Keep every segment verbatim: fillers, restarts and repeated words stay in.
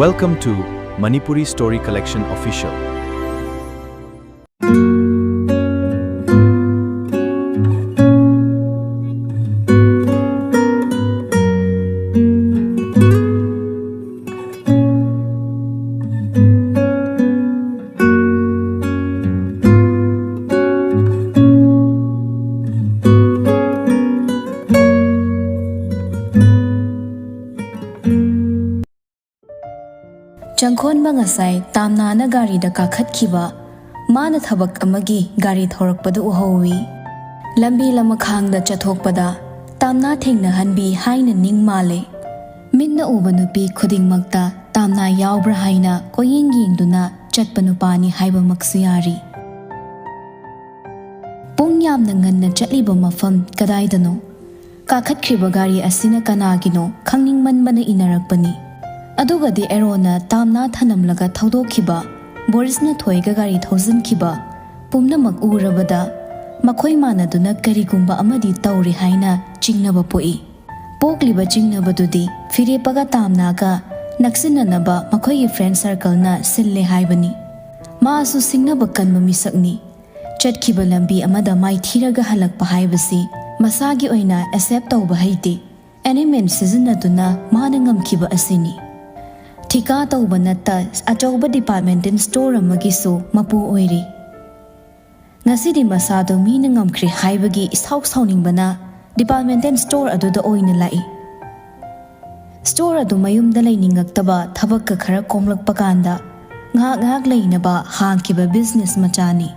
Welcome to Manipuri Story Collection Official. ꯆꯪꯈꯣꯟꯕ ꯉꯁꯥꯏ ꯇꯥꯝꯅꯥꯅ ꯒꯥꯔꯤꯗ ꯀꯥꯈꯠꯈꯤꯕ, ꯃꯥꯅ ꯊꯕꯛ ꯑꯃꯒꯤ ꯒꯥꯔꯤ ꯊꯧꯔꯛꯄꯗꯨ ꯎꯍꯧꯏ꯫ ꯂꯝꯕꯤ ꯂꯃꯈꯥꯡꯗ ꯆꯠꯊꯣꯛꯄꯗ ꯇꯥꯝꯅꯥ ꯊꯦꯡꯅꯍꯟꯕꯤ ꯍꯥꯏꯅ ꯅꯤꯡ ꯃꯥꯜꯂꯦ꯫ ꯃꯤꯠꯅ ꯎꯕ ꯅꯨꯄꯤ ꯈꯨꯗꯤꯡꯃꯛꯇ ꯇꯥꯝꯅꯥ ꯌꯥꯎꯕ꯭ꯔꯥ ꯍꯥꯏꯅ ꯀꯣꯏꯌꯦꯡ ꯌꯦꯡꯗꯨꯅ ꯆꯠꯄ ꯅꯨꯄꯥꯅꯤ ꯍꯥꯏꯕꯃꯛꯁꯨ ꯌꯥꯔꯤ꯫ ꯄꯨꯡ ꯌꯥꯝꯅ ꯉꯟꯅ ꯆꯠꯂꯤꯕ ꯃꯐꯝ ꯀꯗꯥꯏꯗꯅꯣ? ꯀꯥꯈꯠꯈ꯭ꯔꯤꯕ ꯒꯥꯔꯤ ꯑꯁꯤꯅ ꯀꯅꯥꯒꯤꯅꯣ ꯈꯪꯅꯤꯡꯃꯟꯕꯅ ꯏꯟꯅꯔꯛꯄꯅꯤ꯫ ꯑꯗꯨꯒꯗꯤ ꯑꯦꯔꯣꯅ ꯇꯥꯝꯅꯥ ꯊꯅꯝꯂꯒ ꯊꯧꯗꯣꯛꯈꯤꯕ, ꯕꯣꯔꯤꯁꯅ ꯊꯣꯏꯒ ꯒꯥꯔꯤ ꯊꯧꯖꯤꯟꯈꯤꯕ ꯄꯨꯝꯅꯃꯛ ꯎꯔꯕꯗ ꯃꯈꯣꯏ ꯃꯥꯟꯅꯗꯨꯅ ꯀꯔꯤꯒꯨꯝꯕ ꯑꯃꯗꯤ ꯇꯧꯔꯦ ꯍꯥꯏꯅ ꯆꯤꯡꯅꯕ ꯄꯣꯛꯏ꯫ ꯄꯣꯛꯂꯤꯕ ꯆꯤꯡꯅꯕꯗꯨꯗꯤ ꯐꯤꯔꯦꯞꯄꯒ ꯇꯥꯝꯅꯥꯒ ꯅꯛꯁꯤꯟꯅꯅꯕ ꯃꯈꯣꯏꯒꯤ ꯐ꯭ꯔꯦꯟ ꯁꯔꯀꯜꯅ ꯁꯤꯜꯂꯦ ꯍꯥꯏꯕꯅꯤ꯫ ꯃꯥꯁꯨ ꯁꯤꯡꯅꯕ ꯀꯟꯕ ꯃꯤꯁꯛꯅꯤ꯫ ꯆꯠꯈꯤꯕ ꯂꯝꯕꯤ ꯑꯃꯗ ꯃꯥꯏꯊꯤꯔꯒ ꯍꯜꯂꯛꯄ ꯍꯥꯏꯕꯁꯤ ꯃꯁꯥꯒꯤ ꯑꯣꯏꯅ ꯑꯦꯁꯦꯞ ꯇꯧꯕ ꯍꯩꯇꯦ꯫ ꯑꯦꯅꯤꯃꯦꯟ ꯁꯤꯖꯤꯟꯅꯗꯨꯅ ꯃꯥꯅ ꯉꯝꯈꯤꯕ ꯑꯁꯤꯅꯤ꯫ ꯊꯤꯀꯥ ꯇꯧꯕ ꯅꯠꯇ ꯑꯆꯧꯕ ꯗꯤꯄꯥꯔꯠꯃꯦꯟꯇꯦꯜ ꯁ꯭ꯇꯣꯔ ꯑꯃꯒꯤꯁꯨ ꯃꯄꯨ ꯑꯣꯏꯔꯤ꯫ ꯉꯁꯤꯗꯤ ꯃꯁꯥꯗꯣ ꯃꯤꯅ ꯉꯝꯈ꯭ꯔꯦ ꯍꯥꯏꯕꯒꯤ ꯏꯁꯥꯎ ꯁꯥꯎꯅꯤꯡꯕꯅ ꯗꯤꯄꯥꯔꯠꯃꯦꯟꯇꯦꯜ ꯁ꯭ꯇꯣꯔ ꯑꯗꯨꯗ ꯑꯣꯏꯅ ꯂꯥꯛꯏ꯫ ꯁ꯭ꯇꯣꯔ ꯑꯗꯨ ꯃꯌꯨꯝꯗ ꯂꯩꯅꯤꯡꯉꯛꯇꯕ ꯊꯕꯛꯀ ꯈꯔ ꯀꯣꯝꯂꯛꯄ ꯀꯥꯟꯗ ꯉꯥꯏꯍꯥꯛ ꯉꯥꯏꯍꯥꯛ ꯂꯩꯅꯕ ꯍꯥꯡꯈꯤꯕ ꯕꯤꯖꯤꯅꯦꯁ ꯃꯆꯥꯅꯤ꯫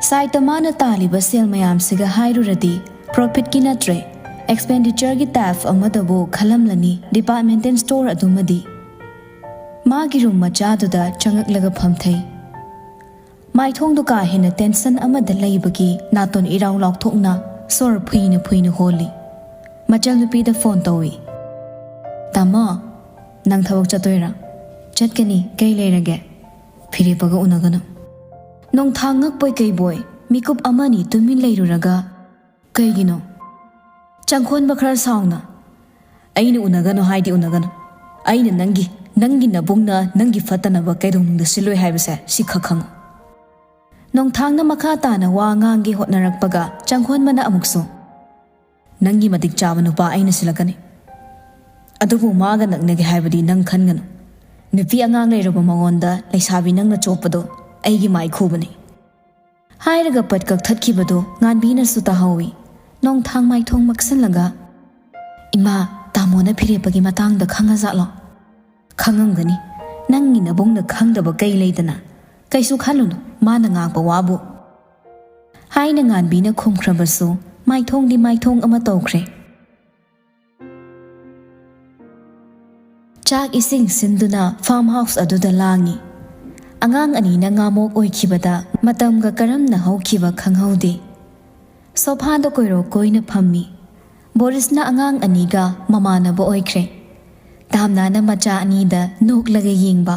ꯁꯥꯏꯠꯇ ꯃꯥꯅ ꯇꯥꯜꯂꯤꯕ ꯁꯦꯜ ꯃꯌꯥꯝꯁꯤꯒ ꯍꯥꯏꯔꯨꯔꯗꯤ ꯄ꯭ꯔꯣꯐꯤꯠꯀꯤ ꯅꯠꯇ꯭ꯔꯦ, ꯑꯦꯛꯁꯄꯦꯟꯗꯤꯆꯔꯒꯤ ꯇꯥꯏꯞ ꯑꯃꯗꯕꯨ ꯈꯜꯂꯝꯂꯅꯤ ꯗꯤꯄꯥꯔꯠꯃꯦꯟꯇꯦꯜ ꯁ꯭ꯇꯣꯔ ꯑꯗꯨꯃꯗꯤ꯫ ꯃꯥꯒꯤ ꯔꯨꯝ ꯃꯆꯥꯗꯨꯗ ꯆꯪꯉꯛꯂꯒ ꯐꯝꯊꯩ꯫ ꯃꯥꯏꯊꯣꯡꯗꯨ ꯀꯥ ꯍꯦꯟꯅ ꯇꯦꯟꯁꯟ ꯑꯃꯗ ꯂꯩꯕꯒꯤ ꯅꯥꯇꯣꯟ ꯏꯔꯥꯎ ꯂꯥꯎꯊꯣꯛꯅ ꯁꯣꯔ ꯐꯨꯏꯅ ꯐꯨꯏꯅ ꯍꯣꯜꯂꯤ꯫ ꯃꯆꯜꯅꯨꯄꯤꯗ ꯐꯣꯟ ꯇꯧꯏ꯫ "ꯇꯥꯃꯣ, ꯅꯪ ꯊꯕꯛ ꯆꯠꯇꯣꯏꯔꯥ?" "ꯆꯠꯀꯅꯤ, ꯀꯩ ꯂꯩꯔꯒꯦ?" "ꯐꯤꯔꯦꯞꯄꯒ ꯎꯅꯒꯅꯨ꯫" "ꯅꯣꯡꯊꯥꯡ ꯉꯛꯄꯣꯏ ꯀꯩꯕꯣꯏ ꯃꯤꯀꯨꯞ ꯑꯃꯅꯤ ꯇꯨꯃꯤꯟ ꯂꯩꯔꯨꯔꯒ, "ꯀꯩꯒꯤꯅꯣ?" ꯆꯪꯈꯣꯟꯕ ꯈꯔ ꯁꯥꯎꯅ, "ꯑꯩꯅ ꯎꯅꯒꯅꯨ ꯍꯥꯏꯗꯤ ꯎꯅꯒꯅꯨ꯫ ꯑꯩꯅ ꯅꯪꯒꯤ "ꯅꯪꯒꯤ ꯅꯕꯨꯡꯅ ꯅꯪꯒꯤ ꯐꯠꯇꯅꯕ ꯀꯩꯗꯧꯅꯨꯡꯗ ꯁꯤꯜꯂꯣꯏ ꯍꯥꯏꯕꯁꯦ ꯁꯤꯈꯛ ꯈꯪꯉꯨ꯫" ꯅꯣꯡꯊꯥꯡꯅ ꯃꯈꯥ ꯇꯥꯅ ꯋꯥ ꯉꯥꯡꯒꯦ ꯍꯣꯠꯅꯔꯛꯄꯒ ꯆꯪꯈꯣꯟꯕꯅ ꯑꯃꯨꯛꯁꯨ, "ꯅꯪꯒꯤ ꯃꯇꯤꯛ ꯆꯥꯕ ꯅꯨꯄꯥ ꯑꯩꯅ ꯁꯤꯜꯂꯛꯀꯅꯤ꯫ ꯑꯗꯨꯕꯨ ꯃꯥꯒ ꯅꯛꯅꯒꯦ ꯍꯥꯏꯕꯗꯤ ꯅꯪ ꯈꯟꯒꯅꯨ꯫ ꯅꯨꯄꯤ ꯑꯉꯥꯡ ꯂꯩꯔꯕ ꯃꯉꯣꯟꯗ ꯂꯩꯁꯥꯕꯤ ꯅꯪꯅ ꯆꯣꯞꯄꯗꯣ ꯑꯩꯒꯤ ꯃꯥꯏꯈꯨꯕꯅꯤ꯫" ꯍꯥꯏꯔꯒ ꯄꯠ ꯀꯛꯊꯠꯈꯤꯕꯗꯣ ꯉꯥꯟꯕꯤꯅꯁꯨ ꯇꯥꯍꯧꯏ꯫ ꯅꯣꯡꯊꯥꯡ ꯃꯥꯏꯊꯣꯡ ꯃꯛꯁꯤꯜꯂꯒ, "ꯏꯃꯥ, ꯇꯥꯃꯣꯅ ꯐꯤꯔꯦꯞꯄꯒꯤ ꯃꯇꯥꯡꯗ ꯈꯪꯉꯖꯥꯠꯂꯣ?" "ꯈꯪꯉꯝꯒꯅꯤ꯫ ꯅꯪꯒꯤ ꯅꯕꯨꯡꯅ ꯈꯪꯗꯕ ꯀꯩ ꯂꯩꯗꯅ? ꯀꯩꯁꯨ ꯈꯜꯂꯨꯅꯨ, ꯃꯥꯅ ꯉꯥꯡꯕ ꯋꯥꯕꯨ꯫" ꯍꯥꯏꯅ ꯉꯥꯟꯕꯤꯅ ꯈꯨꯝꯈ꯭ꯔꯕꯁꯨ ꯃꯥꯏꯊꯣꯡꯗꯤ ꯃꯥꯏꯊꯣꯡ ꯑꯃ ꯇꯧꯈ꯭ꯔꯦ꯫ ꯆꯥꯛ ꯏꯁꯤꯡ ꯁꯤꯟꯗꯨꯅ ꯐꯥꯔꯝ ꯍꯥꯎꯁ ꯑꯗꯨꯗ ꯂꯥꯡꯉꯤ꯫ ꯑꯉꯥꯡ ꯑꯅꯤꯅ ꯉꯥꯃꯣꯛ ꯑꯣꯏꯈꯤꯕꯗ ꯃꯇꯝꯒ ꯀꯔꯝꯅ ꯍꯧꯈꯤꯕ ꯈꯪꯍꯧꯗꯦ꯫ ꯁꯣꯐꯥꯗ ꯀꯣꯏꯔꯣꯛ ꯀꯣꯏꯅ ꯐꯝꯃꯤ꯫ ꯕꯣꯔꯤꯁꯅ ꯑꯉꯥꯡ ꯑꯅꯤꯒ ꯃꯃꯥꯟꯅꯕ ꯑꯣꯏꯈ꯭ꯔꯦ꯫ ꯇꯥꯝꯅꯥꯅ ꯃꯆꯥ ꯑꯅꯤꯗ ꯅꯣꯛꯂꯒ ꯌꯦꯡꯕ,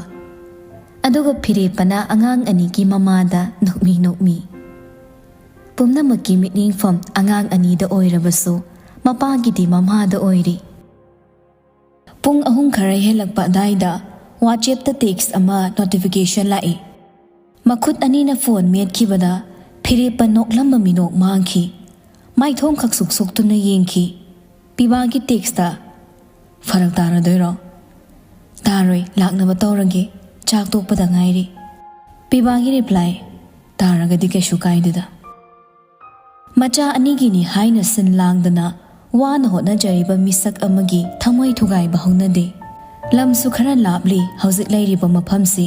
ꯑꯗꯨꯒ ꯐꯤꯔꯦꯞꯄꯅ ꯑꯉꯥꯡ ꯑꯅꯤꯒꯤ ꯃꯃꯥꯗ ꯅꯣꯛꯃꯤ ꯅꯣꯛꯃꯤ꯫ ꯄꯨꯝꯅꯃꯛꯀꯤ ꯃꯤꯠꯌꯦꯡꯐꯝ ꯑꯉꯥꯡ ꯑꯅꯤꯗ ꯑꯣꯏꯔꯕꯁꯨ ꯃꯄꯥꯒꯤꯗꯤ ꯃꯃꯥꯗ ꯑꯣꯏꯔꯤ꯫ ꯄꯨꯡ ꯑꯍꯨꯝ ꯈꯔ ꯍꯦꯜꯂꯛꯄ ꯑꯗꯥꯏꯗ WhatsApp-ꯇ text ꯑꯃ notification ꯂꯥꯛꯏ꯫ ꯃꯈꯨꯠ ꯑꯅꯤꯅ phone ꯃꯦꯠꯈꯤꯕꯗ ꯐꯤꯔꯦꯞꯄ ꯅꯣꯛꯂꯝꯕ ꯃꯤꯅꯣꯛ ꯃꯥꯡꯈꯤ꯫ ꯃꯥꯏꯊꯣꯡ ꯈꯛ ꯁꯨꯛ ꯁꯨꯛꯇꯨꯅ ꯌꯦꯡꯈꯤ꯫ ꯄꯤꯕꯥꯒꯤ text-ꯇ, "ꯐꯔꯛ ꯇꯥꯔꯗꯣꯏꯔꯣ?" "ꯇꯥꯔꯣꯏ, ꯂꯥꯛꯅꯕ ꯇꯧꯔꯒꯦ, ꯆꯥꯛ ꯇꯣꯛꯄꯗ ꯉꯥꯏꯔꯤ꯫" ꯄꯤꯕꯥꯒꯤ reply, "ꯇꯥꯔꯒꯗꯤ ꯀꯩꯁꯨ ꯀꯥꯏꯗꯦꯗ꯫" ꯃꯆꯥ ꯑꯅꯤꯒꯤꯅꯤ ꯍꯥꯏꯅ ꯁꯤꯟ ꯂꯥꯡꯗꯅ ꯋꯥꯅ ꯍꯣꯠꯅꯖꯔꯤꯕ ꯃꯤꯁꯛ ꯑꯃꯒꯤ ꯊꯃꯣꯏ ꯊꯨꯒꯥꯏꯕ ꯍꯧꯅꯗꯦ꯫ ꯂꯝꯁꯨ ꯈꯔ ꯂꯥꯞꯂꯤ ꯍꯧꯖꯤꯛ ꯂꯩꯔꯤꯕ ꯃꯐꯝꯁꯤ꯫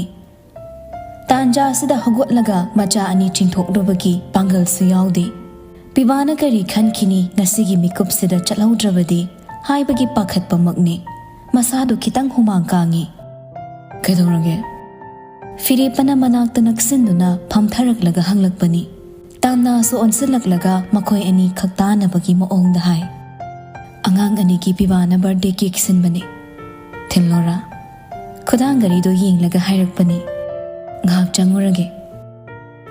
ꯇꯥꯟꯖꯥ ꯑꯁꯤꯗ ꯍꯧꯒꯠꯂꯒ ꯃꯆꯥ ꯑꯅꯤ ꯆꯤꯡꯊꯣꯛꯂꯨꯕꯒꯤ ꯄꯥꯡꯒꯜꯁꯨ ꯌꯥꯎꯗꯦ꯫ ꯄꯤꯕꯥꯅ ꯀꯔꯤ ꯈꯟꯈꯤꯅꯤ ꯉꯁꯤꯒꯤ ꯃꯤꯀꯨꯞꯁꯤꯗ ꯆꯠꯍꯧꯗ꯭ꯔꯕꯗꯤ ꯍꯥꯏꯕꯒꯤ ꯄꯥꯈꯠꯄꯃꯛꯅꯤ꯫ ꯃꯁꯥꯗꯨ ꯈꯤꯇꯪ ꯍꯨꯃꯥꯡ ꯀꯥꯡꯉꯤ꯫ "ꯀꯩꯗꯧꯔꯒꯦ?" ꯐꯤꯔꯦꯞꯄꯅ ꯃꯅꯥꯛꯇ ꯅꯛꯁꯤꯟꯗꯨꯅ ꯐꯝꯊꯔꯛꯂꯒ ꯍꯪꯂꯛꯄꯅꯤ꯫ ꯇꯥꯝꯅꯥꯁꯨ ꯑꯣꯟꯁꯤꯜꯂꯛꯂꯒ ꯃꯈꯣꯏ ꯑꯅꯤ ꯈꯛ ꯇꯥꯅꯕꯒꯤ ꯃꯑꯣꯡꯗ ꯍꯥꯏ, "ꯑꯉꯥꯡ ꯑꯅꯤꯒꯤ ꯄꯤꯕꯥꯅ birthday cake ꯁꯤꯟꯕꯅꯦ꯫ ꯊꯤꯜꯂꯣꯔꯥ?" ꯈꯨꯗꯥꯡ ꯘꯔꯤꯗꯣ ꯌꯦꯡꯂꯒ ꯍꯥꯏꯔꯛꯄꯅꯤ꯫ "ꯉꯥꯏꯍꯥꯛ ꯆꯪꯉꯨꯔꯒꯦ꯫"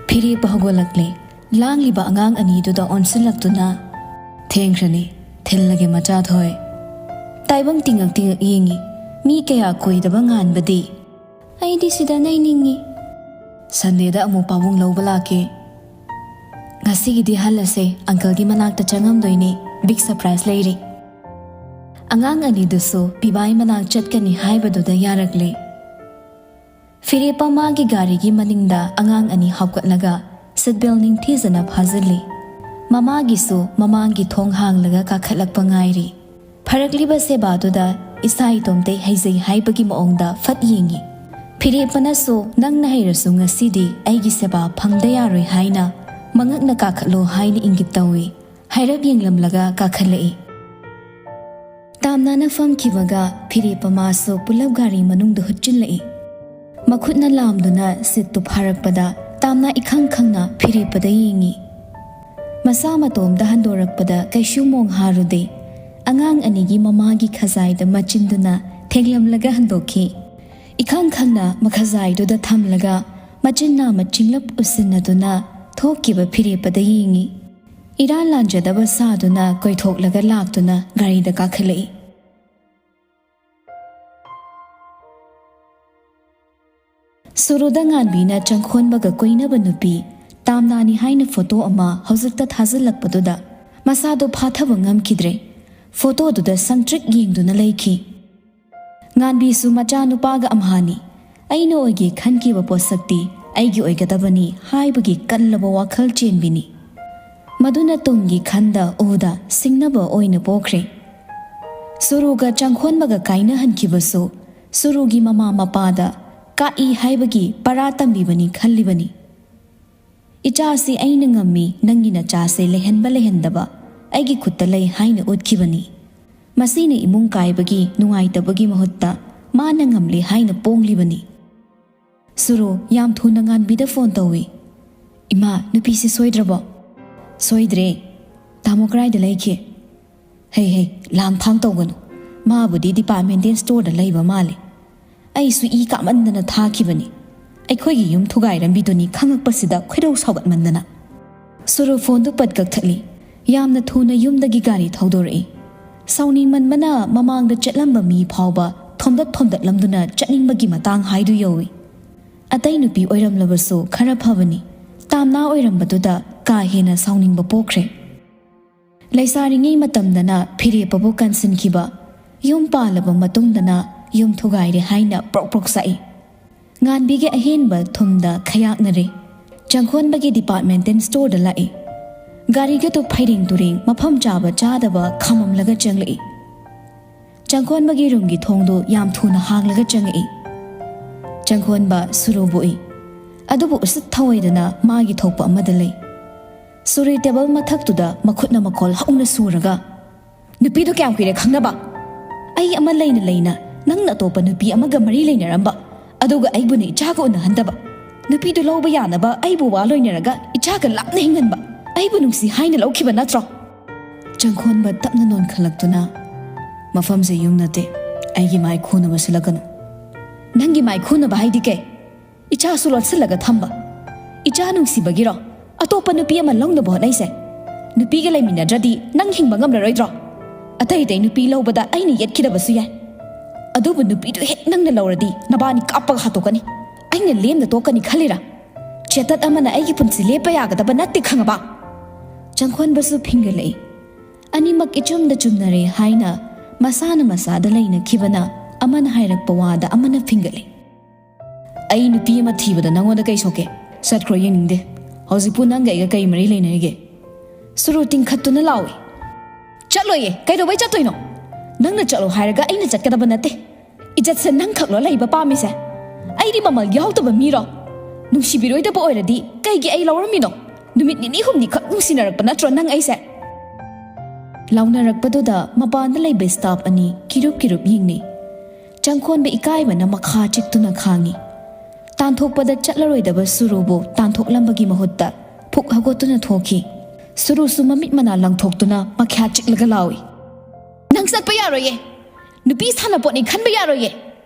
ꯐꯤꯔꯦꯞꯄ ꯍꯧꯒꯠꯂꯛꯂꯦ꯫ ꯂꯥꯡꯂꯤꯕ ꯑꯉꯥꯡ ꯑꯅꯤꯗꯨꯗ ꯑꯣꯟꯁꯤꯜꯂꯛꯇꯨꯅ, "ꯊꯦꯡꯈ꯭ꯔꯅꯤ, ꯊꯤꯜꯂꯒꯦ ꯃꯆꯥ ꯊꯣꯏ꯫" ꯇꯥꯏꯕꯪ ꯇꯤꯡꯉꯛ ꯇꯤꯡꯉꯛ ꯌꯦꯡꯉꯤ꯫ ꯃꯤ ꯀꯌꯥ ꯀꯣꯏꯗꯕ ꯉꯥꯟꯕꯗꯤ꯫ ꯑꯩꯗꯤ ꯁꯤꯗ ꯂꯩꯅꯤꯡꯉꯤ꯫ ꯁꯟꯗꯦꯗ ꯑꯃꯨꯛ ꯄꯥꯕꯨꯡ ꯂꯧꯕ ꯂꯥꯛꯀꯦ꯫ ꯉꯁꯤꯒꯤꯗꯤ ꯍꯜꯂꯁꯦ, ꯑꯪꯀꯜꯒꯤ ꯃꯅꯥꯛꯇ ꯆꯪꯉꯝꯗꯣꯏꯅꯦ, ꯕꯤꯛ ꯁꯔꯄ꯭ꯔꯥꯏꯖ ꯂꯩꯔꯤ꯫ ꯑꯉꯥꯡ ꯑꯅꯤꯗꯨꯁꯨ ꯄꯤꯕꯥꯏ ꯃꯅꯥꯛ ꯆꯠꯀꯅꯤ ꯍꯥꯏꯕꯗꯨꯗ ꯌꯥꯔꯛꯂꯦ꯫ ꯐꯤꯔꯦꯞꯄ ꯃꯥꯒꯤ ꯒꯥꯔꯤꯒꯤ ꯃꯅꯤꯡꯗ ꯑꯉꯥꯡ ꯑꯅꯤ ꯍꯥꯞꯀꯠꯂꯒ ꯁꯤꯠ ꯕꯦꯜ ꯅꯤꯡꯊꯤꯖꯅ ꯐꯥꯖꯤꯜꯂꯤ꯫ ꯃꯃꯥꯒꯤꯁꯨ ꯃꯃꯥꯡꯒꯤ ꯊꯣꯡ ꯍꯥꯡꯂꯒ ꯀꯥꯈꯠꯂꯛꯄ ꯉꯥꯏꯔꯤ꯫ ꯐꯔꯛꯂꯤꯕ ꯁꯦꯕꯥꯗꯨꯗ ꯏꯁꯥ ꯏꯇꯣꯝꯇꯩ ꯍꯩꯖꯩ ꯍꯥꯏꯕꯒꯤ ꯃꯑꯣꯡꯗ ꯐꯠ ꯌꯦꯡꯉꯤ꯫ ꯐꯤꯔꯦꯞꯄꯅꯁꯨ "ꯅꯪꯅ ꯍꯩꯔꯁꯨ ꯉꯁꯤꯗꯤ ꯑꯩꯒꯤ ꯁꯦꯕꯥ ꯐꯪꯗ ꯌꯥꯔꯣꯏ" ꯍꯥꯏꯅ ꯃꯉꯛꯅ ꯀꯥꯈꯠꯂꯣ ꯍꯥꯏꯅ ꯏꯪꯒꯤꯠ ꯇꯧꯏ꯫ ꯍꯥꯏꯔꯞ ꯌꯦꯡꯂꯝꯂꯒ ꯀꯥꯈꯠꯂꯛꯏ꯫ ꯇꯥꯝꯅꯥꯅ ꯐꯝꯈꯤꯕꯒ ꯐꯤꯔꯦꯞꯄ ꯃꯥꯁꯨ ꯄꯨꯂꯞ ꯒꯥꯔꯤ ꯃꯅꯨꯡꯗ ꯍꯨꯠꯆꯤꯜꯂꯛꯏ꯫ ꯃꯈꯨꯠꯅ ꯂꯥꯝꯗꯨꯅ ꯁꯤꯠꯇꯨ ꯐꯥꯔꯛꯄꯗ ꯇꯥꯝꯅꯥ ꯏꯈꯪ ꯈꯪꯅ ꯐꯤꯔꯦꯞꯄꯗ ꯌꯦꯡꯉꯤ꯫ ꯃꯁꯥ ꯃꯇꯣꯝꯗ ꯍꯟꯗꯣꯔꯛꯄꯗ ꯀꯩꯁꯨ ꯃꯣꯡ ꯍꯥꯔꯨꯗꯦ꯫ ꯑꯉꯥꯡ ꯑꯅꯤꯒꯤ ꯃꯃꯥꯒꯤ ꯈꯖꯥꯏꯗ ꯃꯆꯤꯟꯗꯨꯅ ꯊꯦꯡꯂꯝꯂꯒ ꯍꯟꯗꯣꯛꯈꯤ꯫ ꯏꯈꯪ ꯈꯪꯅ ꯃꯈꯖꯥꯏꯗꯨꯗ ꯊꯝꯂꯒ ꯃꯆꯤꯟ ꯅꯥꯝꯃ ꯆꯤꯡꯂꯞ ꯎꯁꯤꯟꯅꯗꯨꯅ ꯊꯣꯛꯈꯤꯕ ꯐꯤꯔꯦꯞꯄꯗ ꯌꯦꯡꯉꯤ꯫ ꯏꯔꯥꯟ ꯂꯥꯟꯖꯗꯕ ꯁꯥꯗꯨꯅ ꯀꯣꯏꯊꯣꯛꯂꯒ ꯂꯥꯛꯇꯨꯅ ꯒꯥꯔꯤꯗ ꯀꯥꯈꯠꯂꯛꯏ꯫ ꯁꯨꯔꯨꯗ ꯉꯥꯟꯕꯤꯅ ꯆꯪꯈꯣꯟꯕꯒ ꯀꯣꯏꯅꯕ ꯅꯨꯄꯤ ꯇꯥꯝꯅꯥꯅꯤ ꯍꯥꯏꯅ ꯐꯣꯇꯣ ꯑꯃ ꯍꯧꯖꯤꯛꯇ ꯊꯥꯖꯤꯜꯂꯛꯄꯗꯨꯗ ꯃꯁꯥꯗꯣ ꯐꯥꯊꯕ ꯉꯝꯈꯤꯗ꯭ꯔꯦ꯫ ꯐꯣꯇꯣꯗꯨꯗ ꯁꯪꯇ꯭ꯔꯤꯛ ꯌꯦꯡꯗꯨꯅ ꯂꯩꯈꯤ꯫ ꯉꯥꯟꯕꯤꯁꯨ ꯃꯆꯥꯅꯨꯄꯥꯒ ꯑꯝꯍꯥꯅꯤ꯫ "ꯑꯩꯅ ꯑꯣꯏꯒꯦ ꯈꯟꯈꯤꯕ ꯄꯣꯠꯁꯛꯇꯤ ꯑꯩꯒꯤ ꯑꯣꯏꯒꯗꯕꯅꯤ" ꯍꯥꯏꯕꯒꯤ ꯀꯜꯂꯕ ꯋꯥꯈꯜ ꯆꯦꯟꯕꯤꯅꯤ꯫ ꯃꯗꯨꯅ ꯇꯨꯡꯒꯤ ꯈꯟꯗ ꯎꯗ ꯁꯤꯡꯅꯕ ꯑꯣꯏꯅ ꯄꯣꯛꯈ꯭ꯔꯦ꯫ ꯁꯨꯔꯨꯒ ꯆꯪꯈꯣꯟꯕꯒ ꯀꯥꯏꯅꯍꯟꯈꯤꯕꯁꯨ ꯁꯨꯔꯨꯒꯤ ꯃꯃꯥ ꯃꯄꯥꯗ ꯀꯥꯛꯏ ꯍꯥꯏꯕꯒꯤ ꯄꯔꯥ ꯇꯝꯕꯤꯕꯅꯤ ꯈꯜꯂꯤꯕꯅꯤ꯫ "ꯏꯆꯥꯁꯤ ꯑꯩꯅ ꯉꯝꯃꯤ, ꯅꯪꯒꯤ ꯅꯆꯥꯁꯦ ꯂꯩꯍꯟꯕ ꯂꯩꯍꯟꯗꯕ ꯑꯩꯒꯤ ꯈꯨꯠꯇ ꯂꯩ" ꯍꯥꯏꯅ ꯎꯠꯈꯤꯕꯅꯤ꯫ ꯃꯁꯤꯅ ꯏꯃꯨꯡ ꯀꯥꯏꯕꯒꯤ ꯅꯨꯡꯉꯥꯏꯇꯕꯒꯤ ꯃꯍꯨꯠꯇ ꯃꯥꯅ ꯉꯝꯂꯦ ꯍꯥꯏꯅ ꯄꯣꯡꯂꯤꯕꯅꯤ꯫ ꯁꯨꯔꯨ ꯌꯥꯝ ꯊꯨꯅ ꯉꯥꯟꯕꯤꯗ ꯐꯣꯟ ꯇꯧꯏ꯫ "ꯏꯃꯥ, ꯅꯨꯄꯤꯁꯤ ꯁꯣꯏꯗ꯭ꯔꯕꯣ?" "ꯁꯣꯏꯗ꯭ꯔꯦ꯫ ꯇꯥꯃꯣ ꯀꯔꯥꯏꯗ ꯂꯩꯈꯤ?" "ꯍꯩ ꯍꯩ, ꯂꯥꯡ ꯐꯥꯡ ꯇꯧꯒꯅꯨ꯫ ꯃꯥꯕꯨꯗꯤ ꯗꯤꯄꯥꯔꯠꯃꯦꯟꯇꯦꯜ ꯁ꯭ꯇꯣꯔꯗ ꯂꯩꯕ ꯃꯥꯜꯂꯦ꯫ ꯑꯩꯁꯨ ꯏ ꯀꯥꯃꯟꯗꯅ ꯊꯥꯈꯤꯕꯅꯤ꯫ ꯑꯩꯈꯣꯏꯒꯤ ꯌꯨꯝ ꯊꯨꯒꯥꯏꯔꯝꯕꯤꯗꯨꯅꯤ ꯈꯪꯉꯛꯄꯁꯤꯗ ꯈꯣꯏꯗꯧ ꯁꯥꯎꯒꯠꯃꯟꯗꯅ꯫" ꯁꯨꯔꯨ ꯐꯣꯟꯗꯨ ꯄꯠ ꯀꯛꯊꯠꯂꯤ꯫ ꯌꯥꯝꯅ ꯊꯨꯅ ꯌꯨꯝꯗꯒꯤ ꯒꯥꯔꯤ ꯊꯧꯗꯣꯔꯛꯏ꯫ ꯁꯥꯎꯅꯤꯡꯃꯟꯕꯅ ꯃꯃꯥꯡꯗ ꯆꯠꯂꯝꯕ ꯃꯤ ꯐꯥꯎꯕ ꯊꯣꯝꯗꯠ ꯊꯣꯝꯗꯠꯂꯝꯗꯨꯅ ꯆꯠꯅꯤꯡꯕꯒꯤ ꯃꯇꯥꯡ ꯍꯥꯏꯗꯨ ꯌꯧꯏ꯫ ꯑꯇꯩ ꯅꯨꯄꯤ ꯑꯣꯏꯔꯝꯂꯕꯁꯨ ꯈꯔ ꯐꯕꯅꯤ꯫ ꯇꯥꯝꯅꯥ ꯑꯣꯏꯔꯝꯕꯗꯨꯗ ꯀꯥ ꯍꯦꯟꯅ ꯁꯥꯎꯅꯤꯡꯕ ꯄꯣꯛꯈ꯭ꯔꯦ꯫ ꯂꯩꯁꯥꯔꯤꯉꯩ ꯃꯇꯝꯗꯅ ꯐꯤꯔꯦꯞꯄꯕꯨ ꯀꯟꯁꯤꯟꯈꯤꯕ, ꯌꯨꯝ ꯄꯥꯜꯂꯕ ꯃꯇꯨꯡꯗꯅ ꯌꯨꯝ ꯊꯨꯒꯥꯏꯔꯦ ꯍꯥꯏꯅ ꯄ꯭ꯔꯣꯛ ꯄ꯭ꯔꯣꯛ ꯆꯥꯛꯏ꯫ ꯉꯥꯟꯕꯤꯒꯤ ꯑꯍꯦꯟꯕ ꯊꯨꯝꯗ ꯈꯌꯥꯛꯅꯔꯦ꯫ ꯆꯪꯈꯣꯟꯕꯒꯤ ꯗꯤꯄꯥꯔꯠꯃꯦꯟꯇꯦꯜ ꯁ꯭ꯇꯣꯔꯗ ꯂꯥꯛꯏ꯫ ꯒꯥꯔꯤꯒꯗꯨ ꯐꯩꯔꯦꯡ ꯇꯨꯔꯦꯡ ꯃꯐꯝ ꯆꯥꯕ ꯆꯥꯗꯕ ꯈꯥꯝꯃꯝꯂꯒ ꯆꯪꯂꯛꯏ꯫ ꯆꯪꯈꯣꯟꯕꯒꯤ ꯔꯨꯝꯒꯤ ꯊꯣꯡꯗꯨ ꯌꯥꯝ ꯊꯨꯅ ꯍꯥꯡꯂꯒ ꯆꯪꯉꯛꯏ꯫ ꯆꯪꯈꯣꯟꯕ ꯁꯨꯔꯨꯕꯨ ꯎꯏ꯫ ꯑꯗꯨꯕꯨ ꯎꯁꯤꯠ ꯊꯑꯣꯏꯗꯅ ꯃꯥꯒꯤ ꯊꯣꯛꯄ ꯑꯃꯗ ꯂꯩ꯫ ꯁꯨꯔꯨ ꯇꯦꯕꯜ ꯃꯊꯛꯇꯨꯗ ꯃꯈꯨꯠꯅ ꯃꯈꯣꯜ ꯍꯧꯅ ꯁꯨꯔꯒ, "ꯅꯨꯄꯤꯗꯣ ꯀꯌꯥꯝ ꯀꯨꯏꯔꯦ ꯈꯪꯅꯕ? ꯑꯩ ꯑꯃ ꯂꯩꯅ ꯂꯩꯅ ꯅꯪꯅ ꯑꯇꯣꯞꯄ ꯅꯨꯄꯤ ꯑꯃꯒ ꯃꯔꯤ ꯂꯩꯅꯔꯝꯕ, ꯑꯗꯨꯒ ꯑꯩꯕꯨꯅ ꯏꯆꯥꯒ ꯎꯅꯍꯟꯗꯕ꯫ ꯅꯨꯄꯤꯗꯨ ꯂꯧꯕ ꯌꯥꯅꯕ ꯑꯩꯕꯨ ꯋꯥ ꯂꯣꯏꯅꯔꯒ ꯏꯆꯥꯒ ꯂꯥꯞꯅ ꯍꯤꯡꯍꯟꯕ꯫ ꯑꯩꯕꯨ ꯅꯨꯡꯁꯤ ꯍꯥꯏꯅ ꯂꯧꯈꯤꯕ ꯅꯠꯇ꯭ꯔꯣ?" ꯆꯪꯈꯣꯟꯕ ꯇꯞꯅ ꯅꯣꯟꯈꯠꯂꯛꯇꯨꯅ, "ꯃꯐꯝꯁꯦ ꯌꯨꯝ ꯅꯠꯇꯦ, ꯑꯩꯒꯤ ꯃꯥꯏ ꯈꯨꯅꯕ ꯁꯤꯜꯂꯛꯀꯅꯨ꯫" "ꯅꯪꯒꯤ ꯃꯥꯏ ꯈꯨꯅꯕ ꯍꯥꯏꯗꯤ ꯀꯩ? ꯏꯆꯥꯁꯨ ꯂꯣꯠꯁꯤꯜꯂꯒ ꯊꯝꯕ꯫ ꯏꯆꯥ ꯅꯨꯡꯁꯤꯕꯒꯤꯔꯣ ꯑꯇꯣꯞꯄ ꯅꯨꯄꯤ ꯑꯃ ꯂꯧꯅꯕ ꯍꯣꯠꯅꯩꯁꯦ? ꯅꯨꯄꯤꯒ ꯂꯩꯃꯤꯟꯅꯗ꯭ꯔꯗꯤ ꯅꯪ ꯍꯤꯡꯕ ꯉꯝꯂꯔꯣꯏꯗ꯭ꯔꯣ? ꯑꯇꯩ ꯑꯇꯩ ꯅꯨꯄꯤ ꯂꯧꯕꯗ ꯑꯩꯅ ꯌꯦꯠꯈꯤꯗꯕꯁꯨ ꯌꯥꯏ, ꯑꯗꯨꯕꯨ ꯅꯨꯄꯤꯗꯨ ꯍꯦꯛ ꯅꯪꯅ ꯂꯧꯔꯗꯤ ꯅꯕꯥꯅꯤ ꯀꯥꯞꯄꯒ ꯍꯥꯠꯇꯣꯛꯀꯅꯤ꯫ ꯑꯩꯅ ꯂꯦꯝꯅ ꯇꯣꯛꯀꯅꯤ ꯈꯜꯂꯤꯔꯥ? ꯆꯦꯇꯠ ꯑꯃꯅ ꯑꯩꯒꯤ ꯄꯨꯟꯁꯤ ꯂꯦꯞꯄ ꯌꯥꯒꯗꯕ ꯅꯠꯇꯦ, ꯈꯪꯉꯕ?" ꯆꯪꯈꯣꯟꯕꯁꯨ ꯐꯤꯡꯒꯠꯂꯛꯏ꯫ ꯑꯅꯤꯃꯛ ꯏꯆꯨꯝꯗ ꯆꯨꯝꯅꯔꯦ ꯍꯥꯏꯅ ꯃꯁꯥꯅ ꯃꯁꯥꯗ ꯂꯩꯅꯈꯤꯕꯅ ꯑꯃꯅ ꯍꯥꯏꯔꯛꯄ ꯋꯥꯗ ꯑꯃꯅ ꯐꯤꯡꯒꯠꯂꯤ꯫ "ꯑꯩ ꯅꯨꯄꯤ ꯑꯃ ꯊꯤꯕꯗ ꯅꯪꯉꯣꯟꯗ ꯀꯩ ꯁꯣꯛꯀꯦ? ꯆꯠꯈ꯭ꯔꯣ, ꯌꯦꯡꯅꯤꯡꯗꯦ꯫ ꯍꯧꯖꯤꯛꯄꯨ ꯅꯪꯒ ꯑꯩꯒ ꯀꯩ ꯃꯔꯤ ꯂꯩꯅꯔꯤꯒꯦ?" ꯁꯨꯔꯨ ꯇꯤꯡꯈꯠꯇꯨꯅ ꯂꯥꯎꯏ꯫ "ꯆꯠꯂꯣꯏꯌꯦ, ꯀꯩꯗꯧꯕꯩ ꯆꯠꯇꯣꯏꯅꯣ? ꯅꯪꯅ ꯆꯠꯂꯣ ꯍꯥꯏꯔꯒ ꯑꯩꯅ ꯆꯠꯀꯗꯕ ꯅꯠꯇꯦ꯫ ꯏꯖꯠꯁꯦ ꯅꯪ ꯈꯛꯂꯣ ꯂꯩꯕ ꯄꯥꯝꯃꯤꯁꯦ? ꯑꯩꯗꯤ ꯃꯃꯜ ꯌꯥꯎꯗꯕ ꯃꯤꯔꯣ? ꯅꯨꯡꯁꯤꯕꯤꯔꯣꯏꯗꯕ ꯑꯣꯏꯔꯗꯤ ꯀꯩꯒꯤ ꯑꯩ ꯂꯧꯔꯝꯃꯤꯅꯣ? ꯅꯨꯃꯤꯠ ꯅꯤꯅꯤ ꯍꯨꯝꯅꯤ ꯈꯛ ꯅꯨꯡꯁꯤꯅꯔꯛꯄ ꯅꯠꯇ꯭ꯔꯣ ꯅꯪ ꯑꯩꯁꯦ?" ꯂꯥꯎꯅꯔꯛꯄꯗꯨꯗ ꯃꯄꯥꯟꯗ ꯂꯩꯕ ꯁ꯭ꯇꯥꯐ ꯑꯅꯤ ꯀꯤꯔꯨꯞ ꯀꯤꯔꯨꯞ ꯌꯦꯡꯅꯩ꯫ ꯆꯪꯈꯣꯟꯕ ꯏꯀꯥꯏꯕꯅ ꯃꯈꯥ ꯆꯤꯛꯇꯨꯅ ꯈꯥꯡꯉꯤ꯫ ꯇꯥꯟꯊꯣꯛꯄꯗ ꯆꯠꯂꯔꯣꯏꯗꯕ ꯁꯨꯔꯨꯕꯨ ꯇꯥꯟꯊꯣꯛꯂꯝꯕꯒꯤ ꯃꯍꯨꯠꯇ ꯐꯨꯛ ꯍꯧꯒꯠꯇꯨꯅ ꯊꯣꯛꯈꯤ꯫ ꯁꯨꯔꯨꯁꯨ ꯃꯃꯤꯠ ꯃꯅꯥ ꯂꯪꯊꯣꯛꯇꯨꯅ ꯃꯈ꯭ꯌꯥ ꯆꯤꯛꯂꯒ ꯂꯥꯎꯏ꯫ "ꯅꯪ ꯆꯠꯄ ꯌꯥꯔꯣꯏꯌꯦ꯫ ꯅꯨꯄꯤ ꯁꯥꯟꯅꯄꯣꯠꯅꯤ ꯈꯟꯕ ꯌꯥꯔꯣꯏꯌꯦ꯫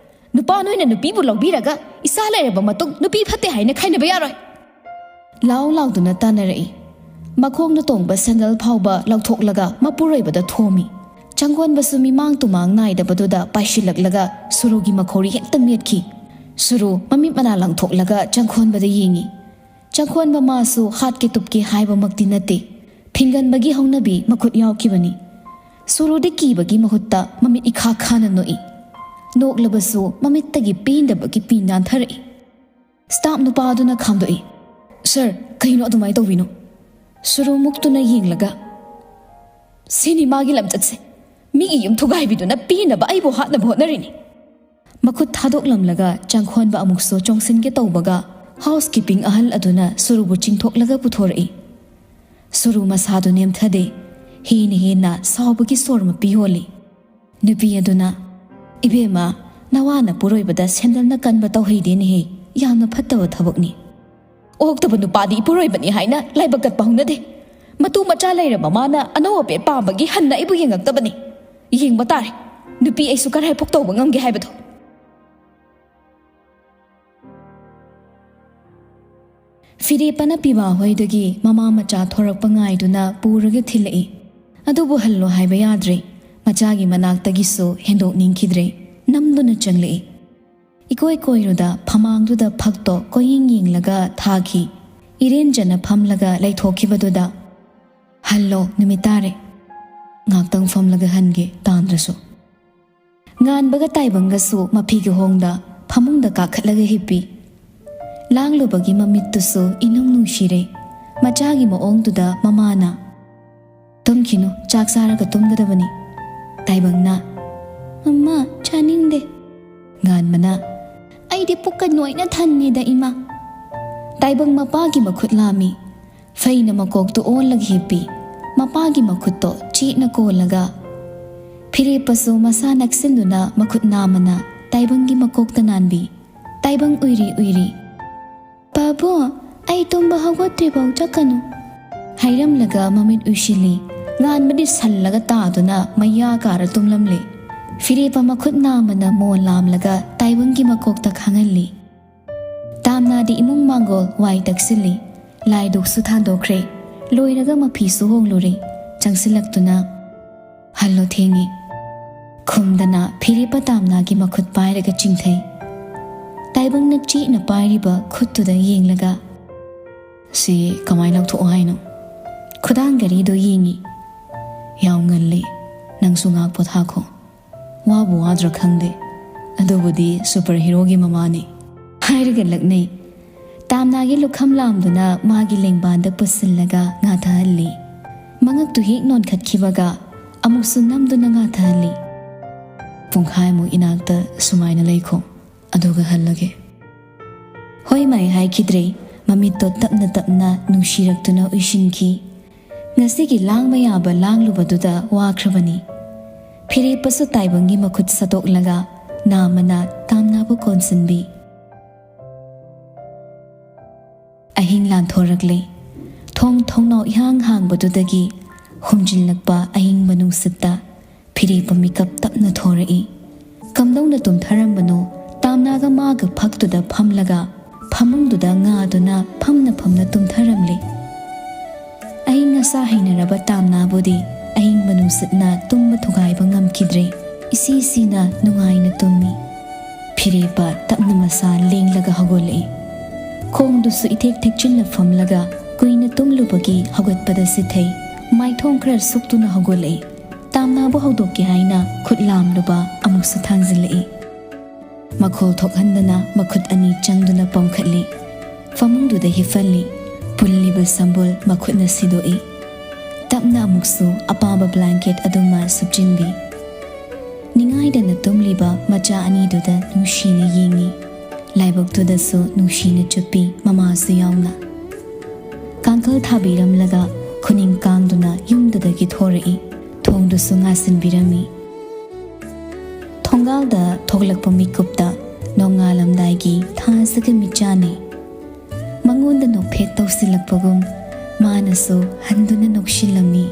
ꯅꯨꯄꯥ ꯅꯣꯏꯅ ꯅꯨꯄꯤꯕꯨ ꯂꯧꯕꯤꯔꯒ ꯏꯆꯥ ꯂꯩꯔꯕ ꯃꯇꯨꯡ ꯅꯨꯄꯤ ꯐꯠꯇꯦ ꯍꯥꯏꯅ ꯈꯥꯏꯅꯕ ꯌꯥꯔꯣꯏ꯫" ꯂꯥꯎ ꯂꯥꯎꯗꯨꯅ ꯇꯥꯟꯅꯔꯛꯏ꯫ ꯃꯈꯣꯡꯗ ꯇꯣꯡꯕ ꯁꯦꯟꯗꯜ ꯐꯥꯎꯕ ꯂꯧꯊꯣꯛꯂꯒ ꯃꯄꯨꯔꯣꯏꯕꯗ ꯊꯣꯝꯃꯤ꯫ ꯆꯪꯈꯣꯟꯕꯁꯨ ꯃꯤꯃꯥꯡ ꯇꯨꯃꯥꯡ ꯅꯥꯏꯗꯕꯗꯨꯗ ꯄꯥꯏꯁꯤꯜꯂꯛꯂꯒ ꯁꯨꯔꯨꯒꯤ ꯃꯈꯧꯔꯤ ꯍꯦꯛꯇ ꯃꯦꯠꯈꯤ꯫ ꯁꯨꯔꯨ ꯃꯃꯤꯠ ꯃꯅꯥ ꯂꯪꯊꯣꯛꯂꯒ ꯆꯪꯈꯣꯟꯕꯗ ꯌꯦꯡꯉꯤ꯫ ꯆꯪꯈꯣꯟꯕ ꯃꯥꯁꯨ ꯍꯥꯠꯀꯦ ꯇꯨꯞꯀꯦ ꯍꯥꯏꯕꯃꯛꯇꯤ ꯅꯠꯇꯦ꯫ ꯐꯤꯡꯒꯟꯕꯒꯤ ꯍꯧꯅꯕꯤ ꯃꯈꯨꯠ ꯌꯥꯎꯈꯤꯕꯅꯤ꯫ ꯁꯨꯔꯨꯗꯤ ꯀꯤꯕꯒꯤ ꯃꯍꯨꯠꯇ ꯃꯃꯤꯠ ꯏꯈꯥ ꯈꯥꯅ ꯅꯣꯛꯏ꯫ ꯅꯣꯛꯂꯕꯁꯨ ꯃꯃꯤꯠꯇꯒꯤ ꯄꯦꯟꯗꯕꯒꯤ ꯄꯤ ꯅꯥꯟꯊꯔꯛꯏ꯫ ꯁ꯭ꯇꯥꯐ ꯅꯨꯄꯥꯗꯨꯅ ꯈꯥꯝꯗꯣꯛꯏ꯫ "ꯁꯔ, ꯀꯩꯅꯣ ꯑꯗꯨꯃꯥꯏꯅ ꯇꯧꯕꯤꯅꯣ?" ꯁꯨꯔꯨ ꯃꯨꯛꯇꯨꯅ ꯌꯦꯡꯂꯒ, "ꯁꯤꯅꯤ ꯃꯥꯒꯤ ꯂꯝꯆꯠꯁꯦ꯫ ꯃꯤꯒꯤ ꯌꯨꯝ ꯊꯨꯒꯥꯏꯕꯤꯗꯨꯅ ꯄꯤꯅꯕ ꯑꯩꯕꯨ ꯍꯥꯠꯅꯕ ꯍꯣꯠꯅꯔꯤꯅꯤ꯫" ꯃꯈꯨꯠ ꯊꯥꯗꯣꯛꯂꯝꯂꯒ ꯆꯪꯈꯣꯟꯕ ꯑꯃꯨꯛꯁꯨ ꯆꯣꯡꯁꯤꯟꯒꯦ ꯇꯧꯕꯒ, ꯍꯥꯎꯁ ꯀꯤꯄꯤꯡ ꯑꯍꯜ ꯑꯗꯨꯅ ꯁꯨꯔꯨꯕꯨ ꯆꯤꯡꯊꯣꯛꯂꯒ ꯄꯨꯊꯣꯔꯛꯏ꯫ ꯁꯨꯔꯨ ꯃꯁꯥꯗꯨ ꯅꯦꯝꯊꯗꯦ꯫ ꯍꯦꯟꯅ ꯍꯦꯟꯅ ꯁꯥꯎꯕꯒꯤ ꯁꯣꯔ ꯃꯄꯤ ꯍꯣꯜꯂꯤ꯫ ꯅꯨꯄꯤ ꯑꯗꯨꯅ, "ꯏꯕꯦꯝꯃ, ꯅꯋꯥꯅ ꯄꯨꯔꯣꯏꯕꯗ ꯁꯦꯟꯗꯜꯅ ꯀꯟꯕ ꯇꯧꯍꯩꯗꯦꯅꯦꯍꯦ꯫ ꯌꯥꯝꯅ ꯐꯠꯇꯕ ꯊꯕꯛꯅꯤ꯫ ꯑꯣꯛꯇꯕ ꯅꯨꯄꯥꯗꯤ ꯏꯄꯨꯔꯣꯏꯕꯅꯤ ꯍꯥꯏꯅ ꯂꯥꯏꯕꯛ ꯀꯠꯄ ꯍꯧꯅꯗꯦ꯫ ꯃꯇꯨ ꯃꯆꯥ ꯂꯩꯔꯕ ꯃꯥꯅ ꯑꯅꯧ ꯑꯄꯦꯠ ꯄꯥꯝꯕꯒꯤ ꯍꯟꯅ ꯑꯩꯕꯨ ꯌꯦꯡꯉꯛꯇꯕꯅꯤ꯫ ꯌꯦꯡꯕ ꯇꯥꯔꯦ, ꯅꯨꯄꯤ ꯑꯩꯁꯨ ꯀꯔꯥꯏ ꯐꯥꯎ ꯇꯧꯕ ꯉꯝꯒꯦ ꯍꯥꯏꯕꯗꯣ꯫" ꯐꯤꯔꯦꯞꯄꯅ ꯄꯤꯕꯥ ꯍꯣꯏꯗꯒꯤ ꯃꯃꯥ ꯃꯆꯥ ꯊꯣꯔꯛꯄ ꯉꯥꯏꯗꯨꯅ ꯄꯨꯔꯒ ꯊꯤꯜꯂꯛꯏ꯫ ꯑꯗꯨꯕꯨ ꯍꯜꯂꯣ ꯍꯥꯏꯕ ꯌꯥꯗ꯭ꯔꯦ꯫ ꯃꯆꯥꯒꯤ ꯃꯅꯥꯛꯇꯒꯤꯁꯨ ꯍꯦꯟꯗꯣꯛꯅꯤꯡꯈꯤꯗ꯭ꯔꯦ꯫ ꯅꯝꯗꯨꯅ ꯆꯪꯂꯛꯏ꯫ ꯏꯀꯣꯏ ꯀꯣꯏꯔꯨꯗ ꯐꯃꯥꯡꯗꯨꯗ ꯐꯛꯇꯣ ꯀꯣꯏꯌꯦꯡ ꯌꯦꯡꯂꯒ ꯊꯥꯈꯤ꯫ ꯏꯔꯦꯟꯖꯅ ꯐꯝꯂꯒ ꯂꯩꯊꯣꯛꯈꯤꯕꯗꯨꯗ, "ꯍꯜꯂꯣ, ꯅꯨꯃꯤꯠ ꯇꯥꯔꯦ꯫ ꯉꯥꯛꯇꯪ ꯐꯝꯂꯒ ꯍꯟꯒꯦ, ꯇꯥꯟꯗ꯭ꯔꯁꯨ꯫" ꯉꯥꯟꯕꯒ ꯇꯥꯏꯕꯪꯒꯁꯨ ꯃꯐꯤꯒꯤ ꯍꯣꯡꯗ ꯐꯃꯨꯡꯗ ꯀꯥꯈꯠꯂꯒ ꯍꯤꯞꯄꯤ꯫ ꯂꯥꯡꯂꯨꯕꯒꯤ ꯃꯃꯤꯠꯇꯨꯁꯨ ꯏꯅꯨꯡ ꯅꯨꯡꯁꯤꯔꯦ꯫ ꯃꯆꯥꯒꯤ ꯃꯑꯣꯡꯗꯨꯗ ꯃꯃꯥꯅ, "ꯇꯨꯝꯈꯤꯅꯨ, ꯆꯥꯛ ꯆꯥꯔꯒ ꯇꯨꯝꯒꯗꯕꯅꯤ꯫" ꯇꯥꯏꯕꯪꯅ, "ꯃꯃꯥ, ꯆꯥꯅꯤꯡꯗꯦ꯫" ꯉꯥꯟꯕꯅ, "ꯑꯩꯗꯤ ꯄꯨꯛꯀ ꯅꯣꯏꯅ ꯊꯟꯅꯤꯗ, ꯏꯃꯥ꯫" ꯇꯥꯏꯕꯪ ꯃꯄꯥꯒꯤ ꯃꯈꯨꯠ ꯂꯥꯝꯃꯤ꯫ ꯐꯩꯅ ꯃꯀꯣꯛꯇꯨ ꯑꯣꯜꯂꯒ ꯍꯤꯞꯄꯤ꯫ ꯃꯄꯥꯒꯤ ꯃꯈꯨꯠꯇꯣ ꯆꯦꯠꯅ ꯀꯣꯜꯂꯒ꯫ ꯐꯤꯔꯦꯞꯄꯁꯨ ꯃꯁꯥ ꯅꯛꯁꯤꯟꯗꯨꯅ ꯃꯈꯨꯠ ꯅꯥꯝꯃꯅ ꯇꯥꯏꯕꯪꯒꯤ ꯃꯀꯣꯛꯇ ꯅꯥꯟꯕꯤ꯫ ꯇꯥꯏꯕꯪ ꯎꯏꯔꯤ ꯎꯏꯔꯤ, "ꯄꯥꯕꯨꯡ, ꯑꯩ ꯇꯨꯝꯕ ꯍꯧꯒꯠꯇ꯭ꯔꯤꯐꯥꯎ ꯆꯠꯀꯅꯨ," ꯍꯥꯏꯔꯝꯂꯒ ꯃꯃꯤꯠ ꯎꯏꯁꯤꯜꯂꯤ꯫ ꯉꯥꯟꯕꯗꯤ ꯁꯜꯂꯒ ꯇꯥꯗꯨꯅ ꯃꯌꯥ ꯀꯥꯔ ꯇꯨꯝꯂꯝꯂꯦ꯫ ꯐꯤꯔꯦꯞꯄ ꯃꯈꯨꯠ ꯅꯥꯝꯃꯅ ꯃꯣꯟ ꯂꯥꯝꯂꯒ ꯇꯥꯏꯕꯪꯒꯤ ꯃꯀꯣꯛꯇ ꯈꯥꯡꯍꯜꯂꯤ꯫ ꯇꯥꯝꯅꯥꯗꯤ ꯏꯃꯨꯡ ꯃꯥꯡꯒꯣꯜ ꯋꯥꯏ ꯇꯛꯁꯤꯜꯂꯤ꯫ ꯂꯥꯏꯗꯨꯛꯁꯨ ꯊꯥꯟꯗꯣꯛꯈ꯭ꯔꯦ꯫ ꯂꯣꯏꯔꯒ ꯃꯐꯤꯁꯨ ꯍꯣꯡꯂꯨꯔꯦ꯫ ꯆꯪꯁꯤꯜꯂꯛꯇꯨꯅ, ꯍꯜꯂꯣ ꯊꯦꯡꯉꯤ꯫ ꯈꯨꯝꯗꯅ ꯐꯤꯔꯦꯞꯄ ꯇꯥꯝꯅꯥꯒꯤ ꯃꯈꯨꯠ ꯄꯥꯏꯔꯒ ꯆꯤꯡꯊꯩ꯫ ꯇꯥꯏꯕꯪꯅ ꯆꯦꯠꯅ ꯄꯥꯏꯔꯤꯕ ꯈꯨꯠꯇꯨꯗ ꯌꯦꯡꯂꯒ, "ꯁꯤ ꯀꯃꯥꯏꯅ ꯂꯧꯊꯣꯛꯑꯣ ꯍꯥꯏꯅꯣ?" ꯈꯨꯗꯥꯡ ꯘꯔꯤꯗꯣ ꯌꯦꯡꯉꯤ꯫ "ꯌꯥꯝ ꯉꯜꯂꯤ, ꯅꯪꯁꯨ ꯉꯥꯛ ꯄꯣꯊꯥꯈꯣ꯫ ꯋꯥꯕꯨ ꯋꯥꯗ꯭ꯔꯥ ꯈꯪꯗꯦ, ꯑꯗꯨꯕꯨꯗꯤ ꯁꯨꯄꯔ ꯍꯤꯔꯣꯒꯤ ꯃꯃꯥꯅꯤ" ꯍꯥꯏꯔꯒ ꯂꯛꯅꯩ꯫ ꯇꯥꯝꯅꯥꯒꯤ ꯂꯨꯈꯝ ꯂꯥꯝꯗꯨꯅ ꯃꯥꯒꯤ ꯂꯦꯡꯕꯥꯟꯗ ꯄꯨꯁꯤꯜꯂꯒ ꯉꯥꯊꯍꯜꯂꯤ꯫ ꯃꯉꯛꯇꯨ ꯍꯦꯛ ꯅꯣꯟꯈꯠꯈꯤꯕꯒ ꯑꯃꯨꯛꯁꯨ ꯅꯝꯗꯨꯅ ꯉꯥꯊꯍꯜꯂꯤ꯫ "ꯄꯨꯡꯈꯥꯏꯃꯨꯛ ꯏꯅꯥꯛꯇ ꯁꯨꯃꯥꯏꯅ ꯂꯩꯈꯣ, ꯑꯗꯨꯒ ꯍꯜꯂꯒꯦ"꯫ "ꯍꯣꯏ ꯃꯥꯏ" ꯍꯥꯏꯈꯤꯗ꯭ꯔꯦ꯫ ꯃꯃꯤꯠꯇꯣ ꯇꯞꯅ ꯇꯞꯅ ꯅꯨꯡꯁꯤꯔꯛꯇꯨꯅ ꯎꯏꯁꯤꯟꯈꯤ꯫ ꯉꯁꯤꯒꯤ ꯂꯥꯡꯕ ꯌꯥꯕ ꯂꯥꯡꯂꯨꯕꯗꯨꯗ ꯋꯥꯈ꯭ꯔꯕꯅꯤ꯫ ꯐꯤꯔꯦꯞꯄꯁꯨ ꯇꯥꯏꯕꯪꯒꯤ ꯃꯈꯨꯠ ꯁꯠꯇꯣꯛꯂꯒ ꯅꯥꯝꯃꯅ ꯇꯥꯝꯅꯥꯕꯨ ꯀꯣꯟꯁꯤꯟꯕꯤ꯫ ꯑꯍꯤꯡ ꯂꯥꯟꯊꯣꯔꯛꯂꯦ꯫ ꯊꯣꯡ ꯊꯣꯡꯅꯥꯎ ꯏꯍꯥꯡ ꯍꯥꯡꯕꯗꯨꯗꯒꯤ ꯍꯨꯝꯖꯤꯜꯂꯛꯄ ꯑꯏꯪꯕ ꯅꯨꯡꯁꯤꯠꯇ ꯐꯤꯔꯦꯞꯄ ꯃꯤꯀꯞ ꯇꯞꯅ ꯊꯣꯔꯛꯏ꯫ ꯀꯝꯗꯧꯅ ꯇꯨꯝꯊꯔꯝꯕꯅꯣ? ꯇꯥꯝꯅꯥꯒ ꯃꯥꯒ ꯐꯛꯇꯨꯗ ꯐꯝꯂꯒ ꯐꯃꯨꯡꯗꯨꯗ ꯉꯥꯗꯨꯅ ꯐꯝꯅ ꯐꯝꯅ ꯇꯨꯝꯊꯔꯝꯂꯦ꯫ ꯑꯏꯪ ꯑꯁꯥ ꯍꯩꯅꯔꯕ ꯇꯥꯝꯅꯥꯕꯨꯗꯤ ꯑꯏꯪꯕ ꯅꯨꯡꯁꯤꯠꯅ ꯇꯨꯝꯕ ꯊꯨꯒꯥꯏꯕ ꯉꯝꯈꯤꯗ꯭ꯔꯦ꯫ ꯏꯁꯤ ꯁꯤꯅ ꯅꯨꯡꯉꯥꯏꯅ ꯇꯨꯝꯃꯤ꯫ ꯐꯤꯔꯦꯞꯄ ꯇꯞꯅ ꯃꯁꯥ ꯂꯦꯡꯂꯒ ꯍꯧꯒꯠꯂꯛꯏ꯫ ꯈꯣꯡꯗꯨꯁꯨ ꯏꯊꯦꯛ ꯊꯦꯛꯆꯤꯟꯅ ꯐꯝꯂꯒ ꯀꯨꯏꯅ ꯇꯨꯝꯂꯨꯕꯒꯤ ꯍꯧꯒꯠꯄꯗ ꯁꯤꯊꯩ꯫ ꯃꯥꯏꯊꯣꯡ ꯈꯔ ꯁꯨꯛꯇꯨꯅ ꯍꯧꯒꯠꯂꯛꯏ꯫ ꯇꯥꯝꯅꯥꯕꯨ ꯍꯧꯗꯣꯛꯀꯦ ꯍꯥꯏꯅ ꯈꯨꯠ ꯂꯥꯝꯂꯨꯕ ꯑꯃꯨꯛꯁꯨ ꯊꯥꯡꯖꯤꯜꯂꯛꯏ꯫ ꯃꯈꯣꯜ ꯊꯣꯛꯍꯟꯗꯅ ꯃꯈꯨꯠ ꯑꯅꯤ ꯆꯪꯗꯨꯅ ꯄꯣꯝꯈꯠꯂꯤ꯫ ꯐꯃꯨꯡꯗꯨꯗ ꯍꯤꯞꯍꯜꯂꯤ꯫ ꯄꯨꯜꯂꯤꯕ ꯁꯝꯕꯨꯜ ꯃꯈꯨꯠꯅ ꯁꯤꯗꯣꯛꯏ꯫ ꯇꯞꯅ ꯑꯃꯨꯛꯁꯨ ꯑꯄꯥꯕ ꯕ꯭ꯂꯥꯡꯀꯦꯠ ꯑꯗꯨꯃ ꯁꯨꯞꯆꯤꯟꯕꯤ꯫ ꯅꯤꯡꯉꯥꯏꯗꯅ ꯇꯨꯝꯂꯤꯕ ꯃꯆꯥ ꯑꯅꯤꯗꯨꯗ ꯅꯨꯡꯁꯤꯅ ꯌꯦꯡꯉꯤ꯫ ꯂꯥꯏꯕꯛꯇꯨꯗꯁꯨ ꯅꯨꯡꯁꯤꯅ ꯆꯨꯞꯄꯤ, ꯃꯃꯥꯁꯨ ꯌꯥꯎꯅ꯫ ꯀꯥꯡꯈꯜ ꯊꯥꯕꯤꯔꯝꯂꯒ ꯈꯨꯅꯤꯡ ꯀꯥꯡꯗꯨꯅ ꯌꯨꯝꯗꯨꯗꯒꯤ ꯊꯣꯔꯛꯏ꯫ ꯊꯣꯡꯗꯨꯁꯨ ꯉꯥꯁꯤꯟꯕꯤꯔꯝꯃꯤ꯫ ꯊꯣꯡꯒꯥꯜꯗ ꯊꯣꯛꯂꯛꯄ ꯃꯤꯀꯨꯞꯇ ꯅꯣꯡꯉꯥꯜꯂꯝꯗꯥꯏꯒꯤ ꯊꯥꯁꯤꯒ ꯃꯤꯠꯆꯥꯟꯅꯩ꯫ ꯃꯉꯣꯟꯗ ꯅꯣꯛꯐꯦꯠ ꯇꯧꯁꯤꯜꯂꯛꯄꯒꯨꯝ ꯃꯥꯅꯁꯨ ꯍꯟꯗꯨꯅ ꯅꯣꯛꯁꯤꯜꯂꯝꯃꯤ꯫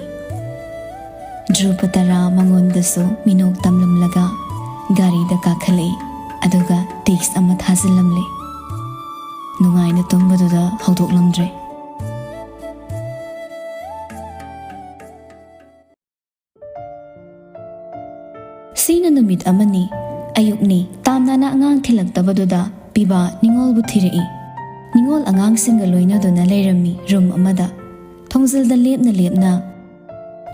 ꯙ꯭ꯔꯨꯕ ꯇꯔꯥ ꯃꯉꯣꯟꯗꯁꯨ ꯃꯤꯅꯣꯛ ꯇꯝꯂꯝꯂꯒ ꯒꯥꯔꯤꯗ ꯀꯥꯈꯠꯂꯛꯏ, ꯑꯗꯨꯒ ꯇꯦꯛꯁ ꯑꯃ ꯊꯥꯖꯤꯜꯂꯝꯂꯦ꯫ ꯅꯨꯡꯉꯥꯏꯅ ꯇꯨꯝꯕꯗꯨꯗ ꯍꯧꯗꯣꯛꯂꯝꯗ꯭ꯔꯦ꯫ ꯅꯨꯃꯤꯠ ꯑꯃꯅꯤ꯫ ꯑꯌꯨꯛꯅꯤ꯫ ꯇꯥꯝꯅꯥꯅ ꯑꯉꯥꯡ ꯊꯤꯜꯂꯛꯇꯕꯗꯨꯗ ꯄꯤꯕꯥ ꯅꯤꯉꯣꯜꯕꯨ ꯊꯤꯔꯛꯏ꯫ ꯅꯤꯉꯣꯜ ꯑꯉꯥꯡꯁꯤꯡꯒ ꯂꯣꯏꯅꯗꯨꯅ ꯂꯩꯔꯝꯃꯤ ꯔꯨꯝ ꯑꯃꯗ꯫ ꯊꯣꯡꯖꯤꯜꯗ ꯂꯦꯞꯅ ꯂꯦꯞꯅ,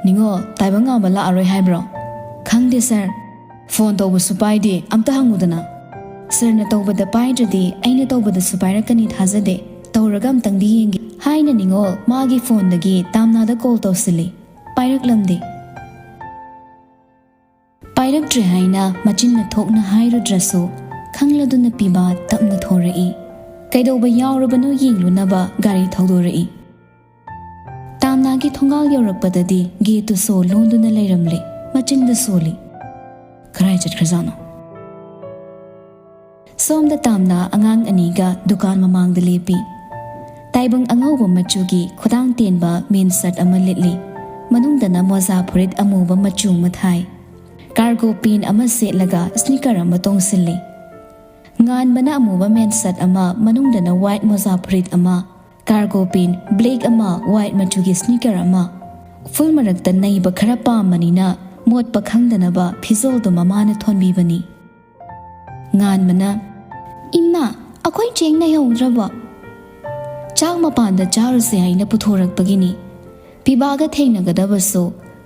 "ꯅꯤꯉꯣꯜ, ꯇꯥꯏꯕꯪꯉꯥꯟꯕ ꯂꯥꯛꯑꯔꯣꯏ ꯍꯥꯏꯕ꯭ꯔꯣ?" "ꯈꯪꯗꯦ ꯁꯥꯔ꯫ ꯐꯣꯟ ꯇꯧꯕꯁꯨ ꯄꯥꯏꯗꯦ, ꯑꯝꯇ ꯍꯪꯉꯨꯗꯅ꯫ ꯁꯥꯔꯅ ꯇꯧꯕꯗ ꯄꯥꯏꯗ꯭ꯔꯗꯤ ꯑꯩꯅ ꯇꯧꯕꯗꯁꯨ ꯄꯥꯏꯔꯛꯀꯅꯤ ꯊꯥꯖꯗꯦ꯫ ꯇꯧꯔꯒ ꯑꯝꯇꯪꯗꯤ ꯌꯦꯡꯒꯦ" ꯍꯥꯏꯅ ꯅꯤꯉꯣꯜ ꯃꯥꯒꯤ ꯐꯣꯟꯗꯒꯤ ꯇꯥꯝꯅꯥꯗ ꯀꯣꯜ ꯇꯧꯁꯤꯜꯂꯤ꯫ ꯄꯥꯏꯔꯛꯂꯝꯗꯦ꯫ ꯄꯥꯏꯔꯛꯇ꯭ꯔꯦ ꯍꯥꯏꯅ ꯃꯆꯤꯟꯅ ꯊꯣꯛꯅ ꯍꯥꯏꯔꯨꯗ꯭ꯔꯁꯨ, ꯈꯪꯂꯗꯨꯅ ꯄꯤꯕꯥ ꯇꯞꯅ ꯊꯣꯔꯛꯏ꯫ ꯀꯩꯗꯧꯕ ꯌꯥꯎꯔꯕꯅꯣ ꯌꯦꯡꯂꯨꯅꯕ ꯒꯥꯔꯤ ꯊꯧꯗꯣꯔꯛꯏ꯫ ꯇꯥꯝꯅꯥꯒꯤ ꯊꯣꯡꯒꯥꯜ ꯌꯧꯔꯛꯄꯗꯗꯤ ꯒꯦꯠꯇꯨ ꯁꯣ ꯂꯣꯟꯗꯨꯅ ꯂꯩꯔꯝꯂꯦ꯫ ꯃꯆꯤꯟꯗ ꯁꯣꯜꯂꯤ꯫ ꯀꯔꯥꯏ ꯆꯠꯈ꯭ꯔꯖꯥꯠꯅꯣ? ꯁꯣꯝꯗ ꯇꯥꯝꯅꯥ ꯑꯉꯥꯡ ꯑꯅꯤꯒ ꯗꯨꯀꯥꯟ ꯃꯃꯥꯡꯗ ꯂꯦꯞꯄꯤ꯫ ꯇꯥꯏꯕꯪ ꯑꯉꯧꯕ ꯃꯆꯨꯒꯤ ꯈꯨꯗꯥꯡ ꯇꯦꯟꯕ ꯃꯦꯟ ꯁꯔꯠ ꯑꯃ ꯂꯤꯠꯂꯤ꯫ ꯃꯅꯨꯡꯗꯅ ꯃꯣꯖꯥ ꯐꯨꯔꯤꯠ ꯑꯃꯨꯕ ꯃꯆꯨ ꯑꯃ ꯊꯥꯏ꯫ ꯀꯥꯔꯒꯣ ꯄꯦꯟ ꯑꯃ ꯁꯦꯠꯂꯒ ꯁ꯭ꯅꯤꯀꯔ ꯑꯃ ꯇꯣꯡꯁꯤꯜꯂꯤ꯫ ꯉꯥꯟꯕꯅ ꯑꯃꯨꯕ ꯃꯦꯟ ꯁꯔꯠ ꯑꯃ, ꯃꯅꯨꯡꯗꯅ ꯋꯥꯏꯠ ꯃꯣꯖꯥ ꯐꯨꯔꯤꯠ ꯑꯃ, ꯀꯥꯔꯒꯣ ꯄꯦꯟ ꯕ꯭ꯂꯦꯛ ꯑꯃ, ꯋꯥꯏꯠ ꯃꯆꯨꯒꯤ ꯁ꯭ꯅꯤꯀꯔ ꯑꯃ꯫ ꯎꯐꯨꯜ ꯃꯔꯛꯇ ꯅꯩꯕ ꯈꯔ ꯄꯥꯝꯕꯅꯤꯅ ꯃꯣꯠꯄ ꯈꯪꯗꯅꯕ ꯐꯤꯖꯣꯜꯗꯨ ꯃꯃꯥꯅ ꯊꯣꯟꯕꯤꯕꯅꯤ꯫ ꯉꯥꯟꯕꯅ, "ꯏꯃꯥ, ꯑꯩꯈꯣꯏ ꯆꯦꯡ ꯅꯩꯍꯧꯗ꯭ꯔꯕꯣ?" "ꯆꯥꯛ ꯃꯄꯥꯟꯗ ꯆꯥꯔꯨꯁꯦ ꯍꯥꯏꯅ ꯄꯨꯊꯣꯔꯛꯄꯒꯤꯅꯤ꯫ ꯄꯤꯕꯥꯒ ꯊꯦꯡꯅꯒꯗꯕꯁꯨ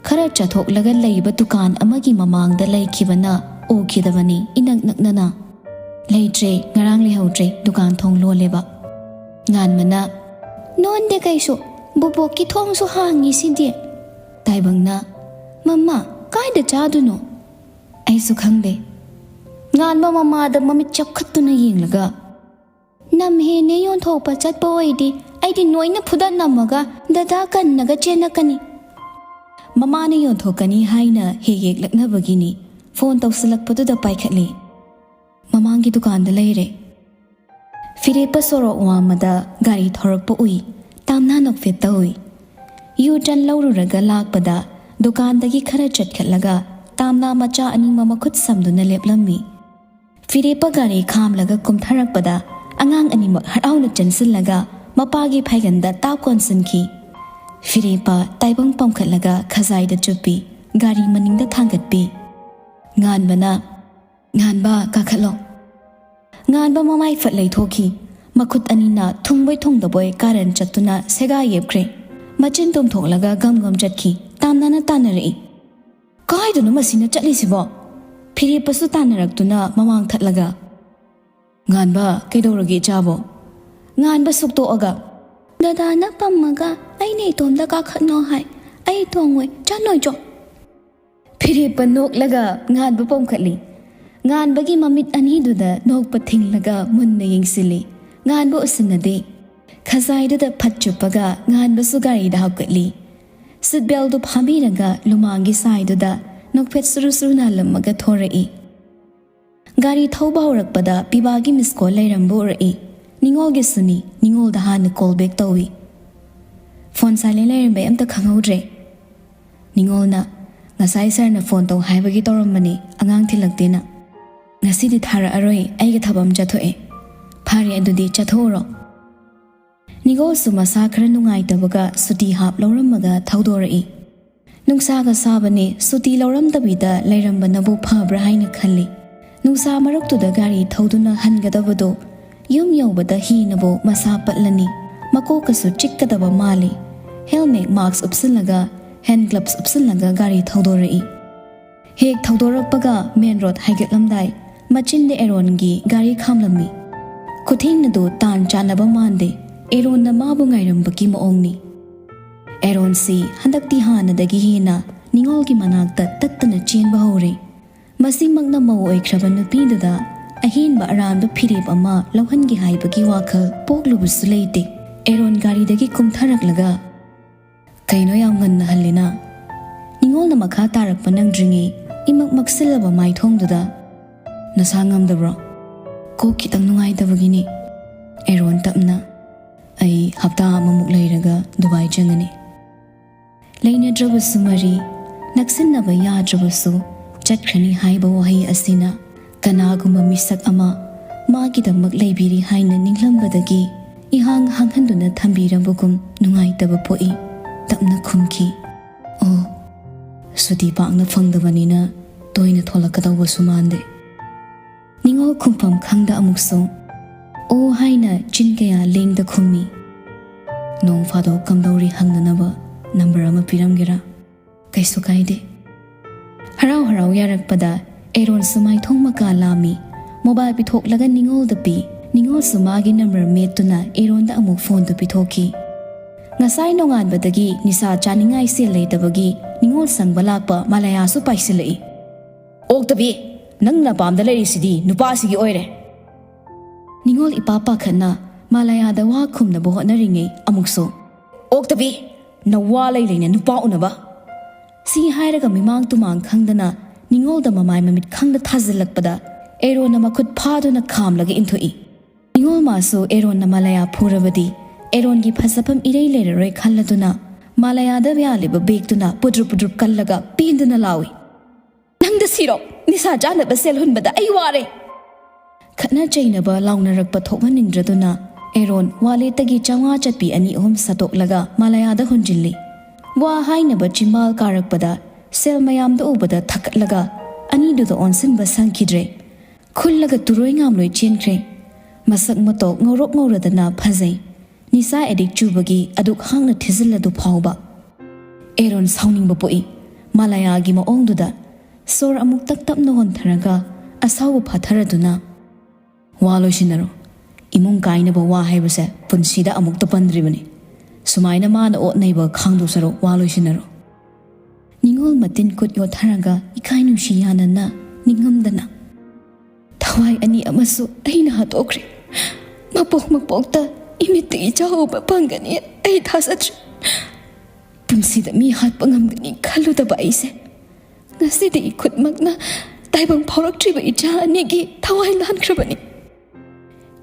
ꯈꯔ ꯆꯠꯊꯣꯛꯂꯒ ꯂꯩꯕ ꯗꯨꯀꯥꯟ ꯑꯃꯒꯤ ꯃꯃꯥꯡꯗ ꯂꯩꯈꯤꯕꯅ ꯎꯈꯤꯗꯕꯅꯤ ꯏꯅꯛ ꯅꯛꯅꯅ꯫ ꯂꯩꯇ꯭ꯔꯦ, ꯉꯔꯥꯡ ꯂꯩꯍꯧꯗ꯭ꯔꯦ, ꯗꯨꯀꯥꯟ ꯊꯣꯡ ꯂꯣꯜꯂꯦꯕ꯫" ꯉꯥꯟꯕꯅ, "ꯂꯣꯟꯗꯦ ꯀꯩꯁꯨ, ꯕꯣꯕꯣꯛꯀꯤ ꯊꯣꯡꯁꯨ ꯍꯥꯡꯉꯤ ꯁꯤꯗꯤ꯫" ꯇꯥꯏꯕꯪꯅ, "ꯃꯃꯥ, ꯀꯥꯏꯗ ꯆꯥꯗꯣꯏꯅꯣ?" "ꯑꯩꯁꯨ ꯈꯪꯗꯦ꯫" ꯉꯥꯟꯕ ꯃꯃꯥꯗ ꯃꯃꯤꯠ ꯆꯞꯈꯠꯇꯨꯅ ꯌꯦꯡꯂꯒ, "ꯅꯝ ꯍꯦꯟꯅꯦ ꯌꯣꯟꯊꯣꯛꯄ ꯆꯠꯄ ꯑꯣꯏꯗꯤ ꯑꯩꯗꯤ ꯅꯣꯏꯅ ꯐꯨꯗꯠꯂꯝꯃꯒ ꯗꯗꯥ ꯀꯟꯅꯒ ꯆꯦꯜꯂꯛꯀꯅꯤ꯫" ꯃꯃꯥꯅ ꯌꯣꯟꯊꯣꯛꯀꯅꯤ ꯍꯥꯏꯅ ꯍꯦꯛ ꯍꯦꯛ ꯂꯛꯅꯕꯒꯤꯅꯤ꯫ ꯐꯣꯟ ꯇꯧꯁꯤꯜꯂꯛꯄꯗꯨꯗ ꯄꯥꯏꯈꯠꯂꯤ꯫ ꯃꯃꯥꯡꯒꯤ ꯗꯨꯀꯥꯟꯗ ꯂꯩꯔꯦ꯫ ꯐꯤꯔꯦꯞꯄ ꯁꯣꯔꯣꯛ ꯋꯥꯡꯃꯗ ꯒꯥꯔꯤ ꯊꯧꯔꯛꯄ ꯎꯏ꯫ ꯇꯥꯝꯅꯥ ꯅꯣꯛꯐꯦꯠ ꯇꯧꯏ꯫ ꯌꯨ ꯇꯔꯟ ꯂꯧꯔꯨꯔꯒ ꯂꯥꯛꯄꯗ ꯗꯨꯀꯥꯟꯗꯒꯤ ꯈꯔ ꯆꯠꯈꯠꯂꯒ ꯇꯥꯝꯅꯥ ꯃꯆꯥ ꯑꯅꯤ ꯃꯃꯈꯨꯠ ꯁꯝꯗꯨꯅ ꯂꯦꯞꯂꯝꯃꯤ꯫ ꯐꯤꯔꯦꯞꯄ ꯒꯥꯔꯤ ꯈꯥꯝꯂꯒ ꯀꯨꯝꯊꯔꯛꯄꯗ ꯑꯉꯥꯡ ꯑꯅꯤꯃꯛ ꯍꯔꯥꯎꯅ ꯆꯦꯟꯁꯤꯜꯂꯒ ꯃꯄꯥꯒꯤ ꯐꯥꯏꯒꯟꯗ ꯇꯥꯞ ꯀꯣꯟꯁꯤꯟꯈꯤ꯫ ꯐꯤꯔꯦꯞꯄ ꯇꯥꯏꯕꯪ ꯄꯝꯈꯠꯂꯒ ꯈꯖꯥꯏꯗ ꯆꯨꯞꯄꯤ, ꯒꯥꯔꯤ ꯃꯅꯤꯡꯗ ꯊꯥꯡꯒꯠꯄꯤ꯫ ꯉꯥꯟꯕꯅ, "ꯉꯥꯟꯕ, ꯀꯥꯈꯠꯂꯣ꯫" ꯉꯥꯟꯕ ꯃꯃꯥꯏ ꯐꯠ ꯂꯩꯊꯣꯛꯈꯤ꯫ ꯃꯈꯨꯠ ꯑꯅꯤꯅ ꯊꯨꯡꯕꯣꯏ ꯊꯨꯡꯗꯕꯣꯏ ꯀꯥꯔꯟ ꯆꯠꯇꯨꯅ ꯁꯦꯒꯥ ꯌꯦꯞꯈ꯭ꯔꯦ꯫ ꯃꯆꯤꯟ ꯇꯨꯝꯊꯣꯛꯂꯒ ꯒꯝ ꯒꯝ ꯆꯠꯈꯤ꯫ ꯇꯥꯟꯅꯅ ꯇꯥꯟꯅꯔꯛꯏ꯫ "ꯀꯥꯏꯗꯅꯣ ꯃꯁꯤꯅ ꯆꯠꯂꯤꯁꯤꯕꯣ?" ꯐꯤꯔꯦꯞꯄꯁꯨ ꯇꯥꯟꯅꯔꯛꯇꯨꯅ ꯃꯃꯥꯡ ꯊꯠꯂꯒ, "ꯉꯥꯟꯕ, ꯀꯩꯗꯧꯔꯒꯦ ꯏꯆꯥꯕꯣ?" ꯉꯥꯟꯕ ꯁꯨꯛꯇꯣꯛꯑꯒ, "ꯗꯗꯥꯅ ꯄꯝꯃꯒ ꯑꯩꯅ ꯏꯇꯣꯝꯗ ꯀꯥꯈꯠꯅꯣ ꯍꯥꯏ꯫ ꯑꯩ ꯇꯣꯡꯉꯣꯏ, ꯆꯠꯅꯣꯏ ꯆꯣ꯫" ꯐꯤꯔꯦꯞꯄ ꯅꯣꯛꯂꯒ ꯉꯥꯟꯕ ꯄꯣꯝꯈꯠꯂꯤ꯫ ꯉꯥꯟꯕꯒꯤ ꯃꯃꯤꯠ ꯑꯅꯤꯗꯨꯗ ꯅꯣꯛꯄ ꯊꯤꯡꯂꯒ ꯃꯨꯟꯅ ꯌꯦꯡꯁꯤꯜꯂꯤ꯫ ꯉꯥꯟꯕ ꯎꯁꯤꯟꯅꯗꯦ꯫ ꯈꯖꯥꯏꯗꯨꯗ ꯐꯠ ꯆꯨꯞꯄꯒ ꯉꯥꯟꯕꯁꯨ ꯒꯥꯔꯤꯗ ꯍꯥꯞꯀꯠꯂꯤ꯫ ꯁꯤꯠ ꯕꯦꯜꯗꯨ ꯐꯥꯕꯤꯔꯒ ꯂꯨꯃꯥꯡꯒꯤ ꯁꯥꯏꯗꯨꯗ ꯅꯣꯛꯐꯦꯠ ꯁꯨꯔꯨ ꯁꯨꯔꯨ ꯅꯥꯜꯂꯝꯃꯒ ꯊꯣꯔꯛꯏ꯫ ꯒꯥꯔꯤ ꯊꯧꯕ ꯍꯧꯔꯛꯄꯗ ꯄꯤꯕꯥꯒꯤ ꯃꯤꯁ ꯀꯣꯜ ꯂꯩꯔꯝꯕ ꯎꯔꯛꯏ꯫ ꯅꯤꯉꯣꯜꯒꯤꯁꯨꯅꯤ꯫ ꯅꯤꯉꯣꯜꯗ ꯍꯥꯟꯅ ꯀꯣꯜ ꯕꯦꯛ ꯇꯧꯏ꯫ ꯐꯣꯟ ꯁꯥꯏꯂꯦꯟ ꯂꯩꯔꯝꯕꯩ ꯑꯝꯇ ꯈꯪꯍꯧꯗ꯭ꯔꯦ꯫ ꯅꯤꯉꯣꯜꯅ, "ꯉꯁꯥꯏ ꯁꯥꯔꯅ ꯐꯣꯟ ꯇꯧ ꯍꯥꯏꯕꯒꯤ ꯇꯧꯔꯝꯕꯅꯤ, ꯑꯉꯥꯡ ꯊꯤꯜꯂꯛꯇꯦꯅ꯫ ꯉꯁꯤꯗꯤ ꯊꯥꯔꯛꯑꯔꯣꯏ, ꯑꯩꯒ ꯊꯕꯛ ꯑꯃ ꯆꯠꯊꯣꯛꯑꯦ꯫ ꯐꯔꯦ, ꯑꯗꯨꯗꯤ ꯆꯠꯊꯣꯛꯎꯔꯣ꯫" ꯅꯤꯉꯣꯜꯁꯨ ꯃꯁꯥ ꯈꯔ ꯅꯨꯡꯉꯥꯏꯇꯕꯒ ꯁꯨꯇꯤ ꯍꯥꯞ ꯂꯧꯔꯝꯃꯒ ꯊꯧꯗꯣꯔꯛꯏ꯫ ꯅꯨꯡꯁꯥꯒ ꯁꯥꯕꯅꯦ, ꯁꯨꯇꯤ ꯂꯧꯔꯝꯗꯕꯤꯗ ꯂꯩꯔꯝꯕꯅꯕꯨ ꯐꯕ꯭ꯔꯥ ꯍꯥꯏꯅ ꯈꯜꯂꯤ꯫ ꯅꯨꯡꯁꯥ ꯃꯔꯛꯇꯨꯗ ꯒꯥꯔꯤ ꯊꯧꯗꯨꯅ ꯍꯟꯒꯗꯕꯗꯣ ꯌꯨꯝ ꯌꯧꯕꯗ ꯍꯤꯅꯕꯨ ꯃꯁꯥ ꯄꯠꯂꯅꯤ꯫ ꯃꯀꯣꯛꯀꯁꯨ ꯆꯤꯛꯀꯗꯕ ꯃꯥꯜꯂꯤ꯫ ꯍꯦꯜꯃꯦꯠ, ꯃꯥꯛꯁ ꯎꯞꯁꯤꯜꯂꯒ, ꯍꯦꯟ ꯒ꯭ꯂꯞꯁ ꯎꯞꯁꯤꯜꯂꯒ ꯒꯥꯔꯤ ꯊꯧꯗꯣꯔꯛꯏ꯫ ꯍꯦꯛ ꯊꯧꯗꯣꯔꯛꯄꯒ ꯃꯦꯟ ꯔꯣꯗ ꯍꯥꯏꯒꯠꯂꯝꯗꯥꯏ ꯃꯆꯤꯟꯗ ꯑꯦꯔꯣꯟꯒꯤ ꯒꯥꯔꯤ ꯈꯥꯝꯂꯝꯃꯤ꯫ ꯈꯨꯊꯦꯡꯅꯗꯨ ꯇꯥꯟ ꯆꯥꯟꯅꯕ ꯃꯥꯟꯗꯦ꯫ ꯑꯦꯔꯣꯟꯅ ꯃꯥꯕꯨ ꯉꯥꯏꯔꯝꯕꯒꯤ ꯃꯑꯣꯡꯅꯤ꯫ ꯑꯦꯔꯣꯟꯁꯤ ꯍꯟꯗꯛꯇꯤ ꯍꯥꯟꯅꯗꯒꯤ ꯍꯦꯟꯅ ꯅꯤꯉꯣꯜꯒꯤ ꯃꯅꯥꯛꯇ ꯇꯠꯇꯅ ꯆꯦꯟꯕ ꯍꯧꯔꯦ꯫ ꯃꯁꯤꯃꯛꯅ ꯃꯧ ꯑꯣꯏꯈ꯭ꯔꯕ ꯅꯨꯄꯤꯗꯨꯗ ꯑꯍꯦꯟꯕ ꯑꯔꯥꯟꯕ ꯐꯤꯔꯦꯞ ꯑꯃ ꯂꯧꯍꯟꯒꯦ ꯍꯥꯏꯕꯒꯤ ꯋꯥꯈꯜ ꯄꯣꯛꯂꯨꯕꯁꯨ ꯂꯩꯇꯦ꯫ ꯑꯦꯔꯣꯟ ꯒꯥꯔꯤꯗꯒꯤ ꯀꯨꯝꯊꯔꯛꯂꯒ, "ꯀꯩꯅꯣ ꯌꯥꯝ ꯉꯟꯅ ꯍꯜꯂꯤꯅ?" ꯅꯤꯉꯣꯜꯅ ꯃꯈꯥ ꯇꯥꯔꯛꯄ ꯅꯪꯗ꯭ꯔꯤꯉꯩ ꯏꯃꯛ ꯃꯛꯁꯤꯜꯂꯕ ꯃꯥꯏꯊꯣꯡꯗꯨꯗ, "ꯅꯁꯥ ꯉꯝꯗꯕ꯭ꯔꯣ?" "ꯀꯣꯛ ꯈꯤꯇꯪ ꯅꯨꯡꯉꯥꯏꯇꯕꯒꯤꯅꯤ꯫" ꯑꯦꯔꯣꯟ ꯇꯞꯅ, "ꯑꯩ ꯍꯞꯇꯥ ꯑꯃꯃꯨꯛ ꯂꯩꯔꯒ ꯗꯨꯕꯥꯏ ꯆꯪꯉꯅꯤ꯫" ꯂꯩꯅꯗ꯭ꯔꯕꯁꯨ ꯃꯔꯤ, ꯅꯛꯁꯤꯟꯅꯕ ꯌꯥꯗ꯭ꯔꯕꯁꯨ ꯆꯠꯈ꯭ꯔꯅꯤ ꯍꯥꯏꯕ ꯋꯥꯍꯩ ꯑꯁꯤꯅ ꯀꯅꯥꯒꯨꯝꯕ ꯃꯤꯁꯛ ꯑꯃ ꯃꯥꯒꯤꯗꯃꯛ ꯂꯩꯕꯤꯔꯤ ꯍꯥꯏꯅ ꯅꯤꯡꯂꯝꯕꯗꯒꯤ ꯏꯍꯥꯡ ꯍꯥꯡꯍꯟꯗꯨꯅ ꯊꯝꯕꯤꯔꯕꯒꯨꯝ ꯅꯨꯡꯉꯥꯏꯇꯕ ꯄꯣꯛꯏ꯫ ꯇꯞꯅ ꯈꯨꯝꯈꯤ, "ꯑꯣ, ꯁꯨꯇꯤ ꯄꯥꯛꯅ ꯐꯪꯗꯕꯅꯤꯅ ꯇꯣꯏꯅ ꯊꯣꯛꯂꯛꯀꯗꯧꯕꯁꯨ ꯃꯥꯟꯗꯦ꯫ ꯅꯤꯉꯣꯜ ꯈꯨꯝꯐꯝ ꯈꯪꯗ ꯑꯃꯨꯛꯁꯨ "ꯑꯣ" ꯍꯥꯏꯅ ꯆꯤꯟ ꯀꯌꯥ ꯂꯦꯡꯗ ꯈꯨꯝꯃꯤ꯫ "ꯅꯣꯡ ꯐꯥꯗꯣꯛ ꯀꯝꯗꯧꯔꯤ ꯍꯪꯅꯅꯕ ꯅꯝꯕꯔ ꯑꯃ ꯄꯤꯔꯝꯒꯦꯔꯥ?" "ꯀꯩꯁꯨ ꯀꯥꯏꯗꯦ꯫" ꯍꯔꯥꯎ ꯍꯔꯥꯎ ꯌꯥꯔꯛꯄꯗ ꯑꯦꯔꯣꯟꯁꯨ ꯃꯥꯏꯊꯣꯡ ꯃꯀꯥ ꯂꯥꯝꯃꯤ꯫ ꯃꯣꯕꯥꯏꯜ ꯄꯤꯊꯣꯛꯂꯒ ꯅꯤꯉꯣꯜꯗ ꯄꯤ꯫ ꯅꯤꯉꯣꯜꯁꯨ ꯃꯥꯒꯤ ꯅꯝꯕꯔ ꯃꯦꯠꯇꯨꯅ ꯑꯦꯔꯣꯟꯗ ꯑꯃꯨꯛ ꯐꯣꯟꯗꯨ ꯄꯤꯊꯣꯛꯈꯤ꯫ ꯉꯁꯥꯏ ꯅꯣꯡꯉꯥꯟꯕꯗꯒꯤ ꯅꯤꯁꯥ ꯆꯥꯅꯤꯡꯉꯥꯏ ꯁꯦꯜ ꯂꯩꯇꯕꯒꯤ ꯅꯤꯉꯣꯜ ꯁꯪꯕ ꯂꯥꯛꯄ ꯃꯥꯂꯌꯥꯁꯨ ꯄꯥꯏꯁꯤꯜꯂꯛꯏ꯫ "ꯑꯣꯛꯇꯕꯤ, ꯅꯪ ꯅꯄꯥꯝꯗ ꯂꯩꯔꯤꯁꯤꯗꯤ ꯅꯨꯄꯥꯁꯤꯒꯤ ꯑꯣꯏꯔꯦ꯫" ꯅꯤꯉꯣꯜ ꯏꯄꯥ ꯄꯥꯈꯠꯅ ꯃꯥꯂꯌꯥꯗ ꯋꯥ ꯈꯨꯝꯅꯕ ꯍꯣꯠꯅꯔꯤꯉꯩ ꯑꯃꯨꯛꯁꯨ, "ꯑꯣꯛꯇꯕꯤ, ꯅꯋꯥ ꯂꯩ ꯂꯩꯅ ꯅꯨꯄꯥ ꯎꯅꯕ!" ꯁꯤ ꯍꯥꯏꯔꯒ ꯃꯤꯃꯥꯡ ꯇꯨꯃꯥꯡ ꯈꯪꯗꯅ ꯅꯤꯉꯣꯜꯗ ꯃꯃꯥꯏ ꯃꯃꯤꯠ ꯈꯪꯗ ꯊꯥꯖꯤꯜꯂꯛꯄꯗ ꯑꯦꯔꯣꯟꯅ ꯃꯈꯨꯠ ꯐꯥꯗꯨꯅ ꯈꯥꯝꯂꯒ ꯏꯟꯊꯣꯛꯏ꯫ ꯅꯤꯉꯣꯜ ꯃꯥꯁꯨ ꯑꯦꯔꯣꯟꯅ ꯃꯥꯂꯌꯥ ꯐꯨꯔꯕꯗꯤ ꯑꯦꯔꯣꯟꯒꯤ ꯐꯖꯐꯝ ꯏꯔꯩ ꯂꯩꯔꯔꯣꯏ ꯈꯜꯂꯗꯨꯅ ꯃꯥꯂꯌꯥꯗ ꯌꯥꯜꯂꯤꯕ ꯕꯦꯒꯇꯨꯅ ꯄꯨꯗ꯭ꯔꯨꯞ ꯄꯨꯗ꯭ꯔꯨꯞ ꯀꯜꯂꯒ ꯄꯦꯟꯗꯨꯅ ꯂꯥꯎꯏ, "ꯅꯪꯗ ꯁꯤꯔꯣ! ꯅꯤꯁꯥ ꯆꯥꯅꯕ ꯁꯦꯜ ꯍꯨꯟꯕꯗ ꯑꯩ ꯋꯥꯔꯦ!" ꯈꯠꯅ ꯆꯩꯅꯕ ꯂꯥꯎꯅꯔꯛꯄ ꯊꯣꯛꯍꯟꯅꯤꯡꯗ꯭ꯔꯗꯨꯅ ꯑꯦꯔꯣꯟ ꯋꯥꯂꯦꯠꯇꯒꯤ ꯆꯥꯝꯃꯉꯥ ꯆꯠꯄꯤ ꯑꯅꯤ ꯑꯍꯨꯝ ꯁꯠꯇꯣꯛꯂꯒ ꯃꯥꯂꯌꯥꯗ ꯍꯨꯟꯖꯤꯜꯂꯤ꯫ ꯋꯥ ꯍꯥꯏꯅꯕ ꯆꯤꯝꯕꯥꯜ ꯀꯥꯔꯛꯄꯗ ꯁꯦꯜ ꯃꯌꯥꯝꯗꯨ ꯎꯕꯗ ꯊꯛꯀꯠꯂꯒ ꯑꯅꯤꯗꯨꯗ ꯑꯣꯟꯁꯤꯟꯕ ꯁꯪꯈꯤꯗ꯭ꯔꯦ꯫ ꯈꯨꯜꯂꯒ ꯇꯨꯔꯣꯏ ꯉꯥꯝꯂꯣꯏ ꯆꯦꯟꯈ꯭ꯔꯦ꯫ ꯃꯁꯛ ꯃꯇꯧ ꯉꯧꯔꯣꯛ ꯉꯧꯔꯗꯅ ꯐꯖꯩ꯫ ꯅꯤꯁꯥ ꯑꯦꯗꯤꯛ ꯆꯨꯕꯒꯤ ꯑꯗꯨꯛ ꯍꯥꯡꯅ ꯊꯤꯖꯤꯜꯂꯗꯨ ꯐꯥꯎꯕ꯫ ꯑꯦꯔꯣꯟ ꯁꯥꯎꯅꯤꯡꯕ ꯄꯣꯛꯏ꯫ ꯃꯥꯂꯌꯥꯒꯤ ꯃꯑꯣꯡꯗꯨꯗ ꯁꯣꯔ ꯑꯃꯨꯛ ꯇꯞ ꯇꯞꯅ ꯍꯣꯟꯊꯔꯒ ꯑꯁꯥꯎꯕ ꯐꯥꯊꯔꯗꯨꯅ, "ꯋꯥ ꯂꯣꯏꯁꯤꯟꯅꯔꯣ꯫ ꯏꯃꯨꯡ ꯀꯥꯏꯅꯕ ꯋꯥ ꯍꯥꯏꯕꯁꯦ ꯄꯨꯟꯁꯤꯗ ꯑꯃꯨꯛꯇ ꯄꯟꯗ꯭ꯔꯤꯕꯅꯤ꯫ ꯁꯨꯃꯥꯏꯅ ꯃꯥꯅ ꯑꯣꯠ ꯅꯩꯕ ꯈꯥꯡꯗꯣꯛꯆꯔꯣ, ꯋꯥ ꯂꯣꯏꯁꯤꯟꯅꯔꯣ꯫" ꯅꯤꯉꯣꯜ ꯃꯇꯤꯟ ꯈꯨꯠ ꯌꯣꯠꯊꯔꯒ ꯏꯀꯥꯏ ꯅꯨꯡꯁꯤ ꯌꯥꯅꯅ ꯅꯤꯡꯉꯝꯗꯅ, "ꯊꯋꯥꯏ ꯑꯅꯤ ꯑꯃꯁꯨ ꯑꯩꯅ ꯍꯥꯠꯇꯣꯛꯈ꯭ꯔꯦ꯫ ꯃꯄꯣꯛ ꯃꯄꯣꯛꯇ ꯏꯃꯤꯠꯇꯒꯤ ꯏꯆꯥ ꯎꯕ ꯐꯪꯒꯅꯤ ꯑꯩ ꯊꯥꯖꯗ꯭ꯔꯦ꯫ ꯄꯨꯟꯁꯤꯗ ꯃꯤ ꯍꯥꯠꯄ ꯉꯝꯒꯅꯤ ꯈꯜꯂꯨꯗꯕ ꯑꯩꯁꯦ ꯉꯁꯤꯗꯤ ꯏꯈꯨꯠꯃꯛꯅ ꯇꯥꯏꯕꯪ ꯐꯥꯎꯔꯛꯇ꯭ꯔꯤꯕ ꯏꯆꯥ ꯑꯅꯤꯒꯤ ꯊꯋꯥꯏ ꯂꯥꯟꯈ꯭ꯔꯕꯅꯤ꯫"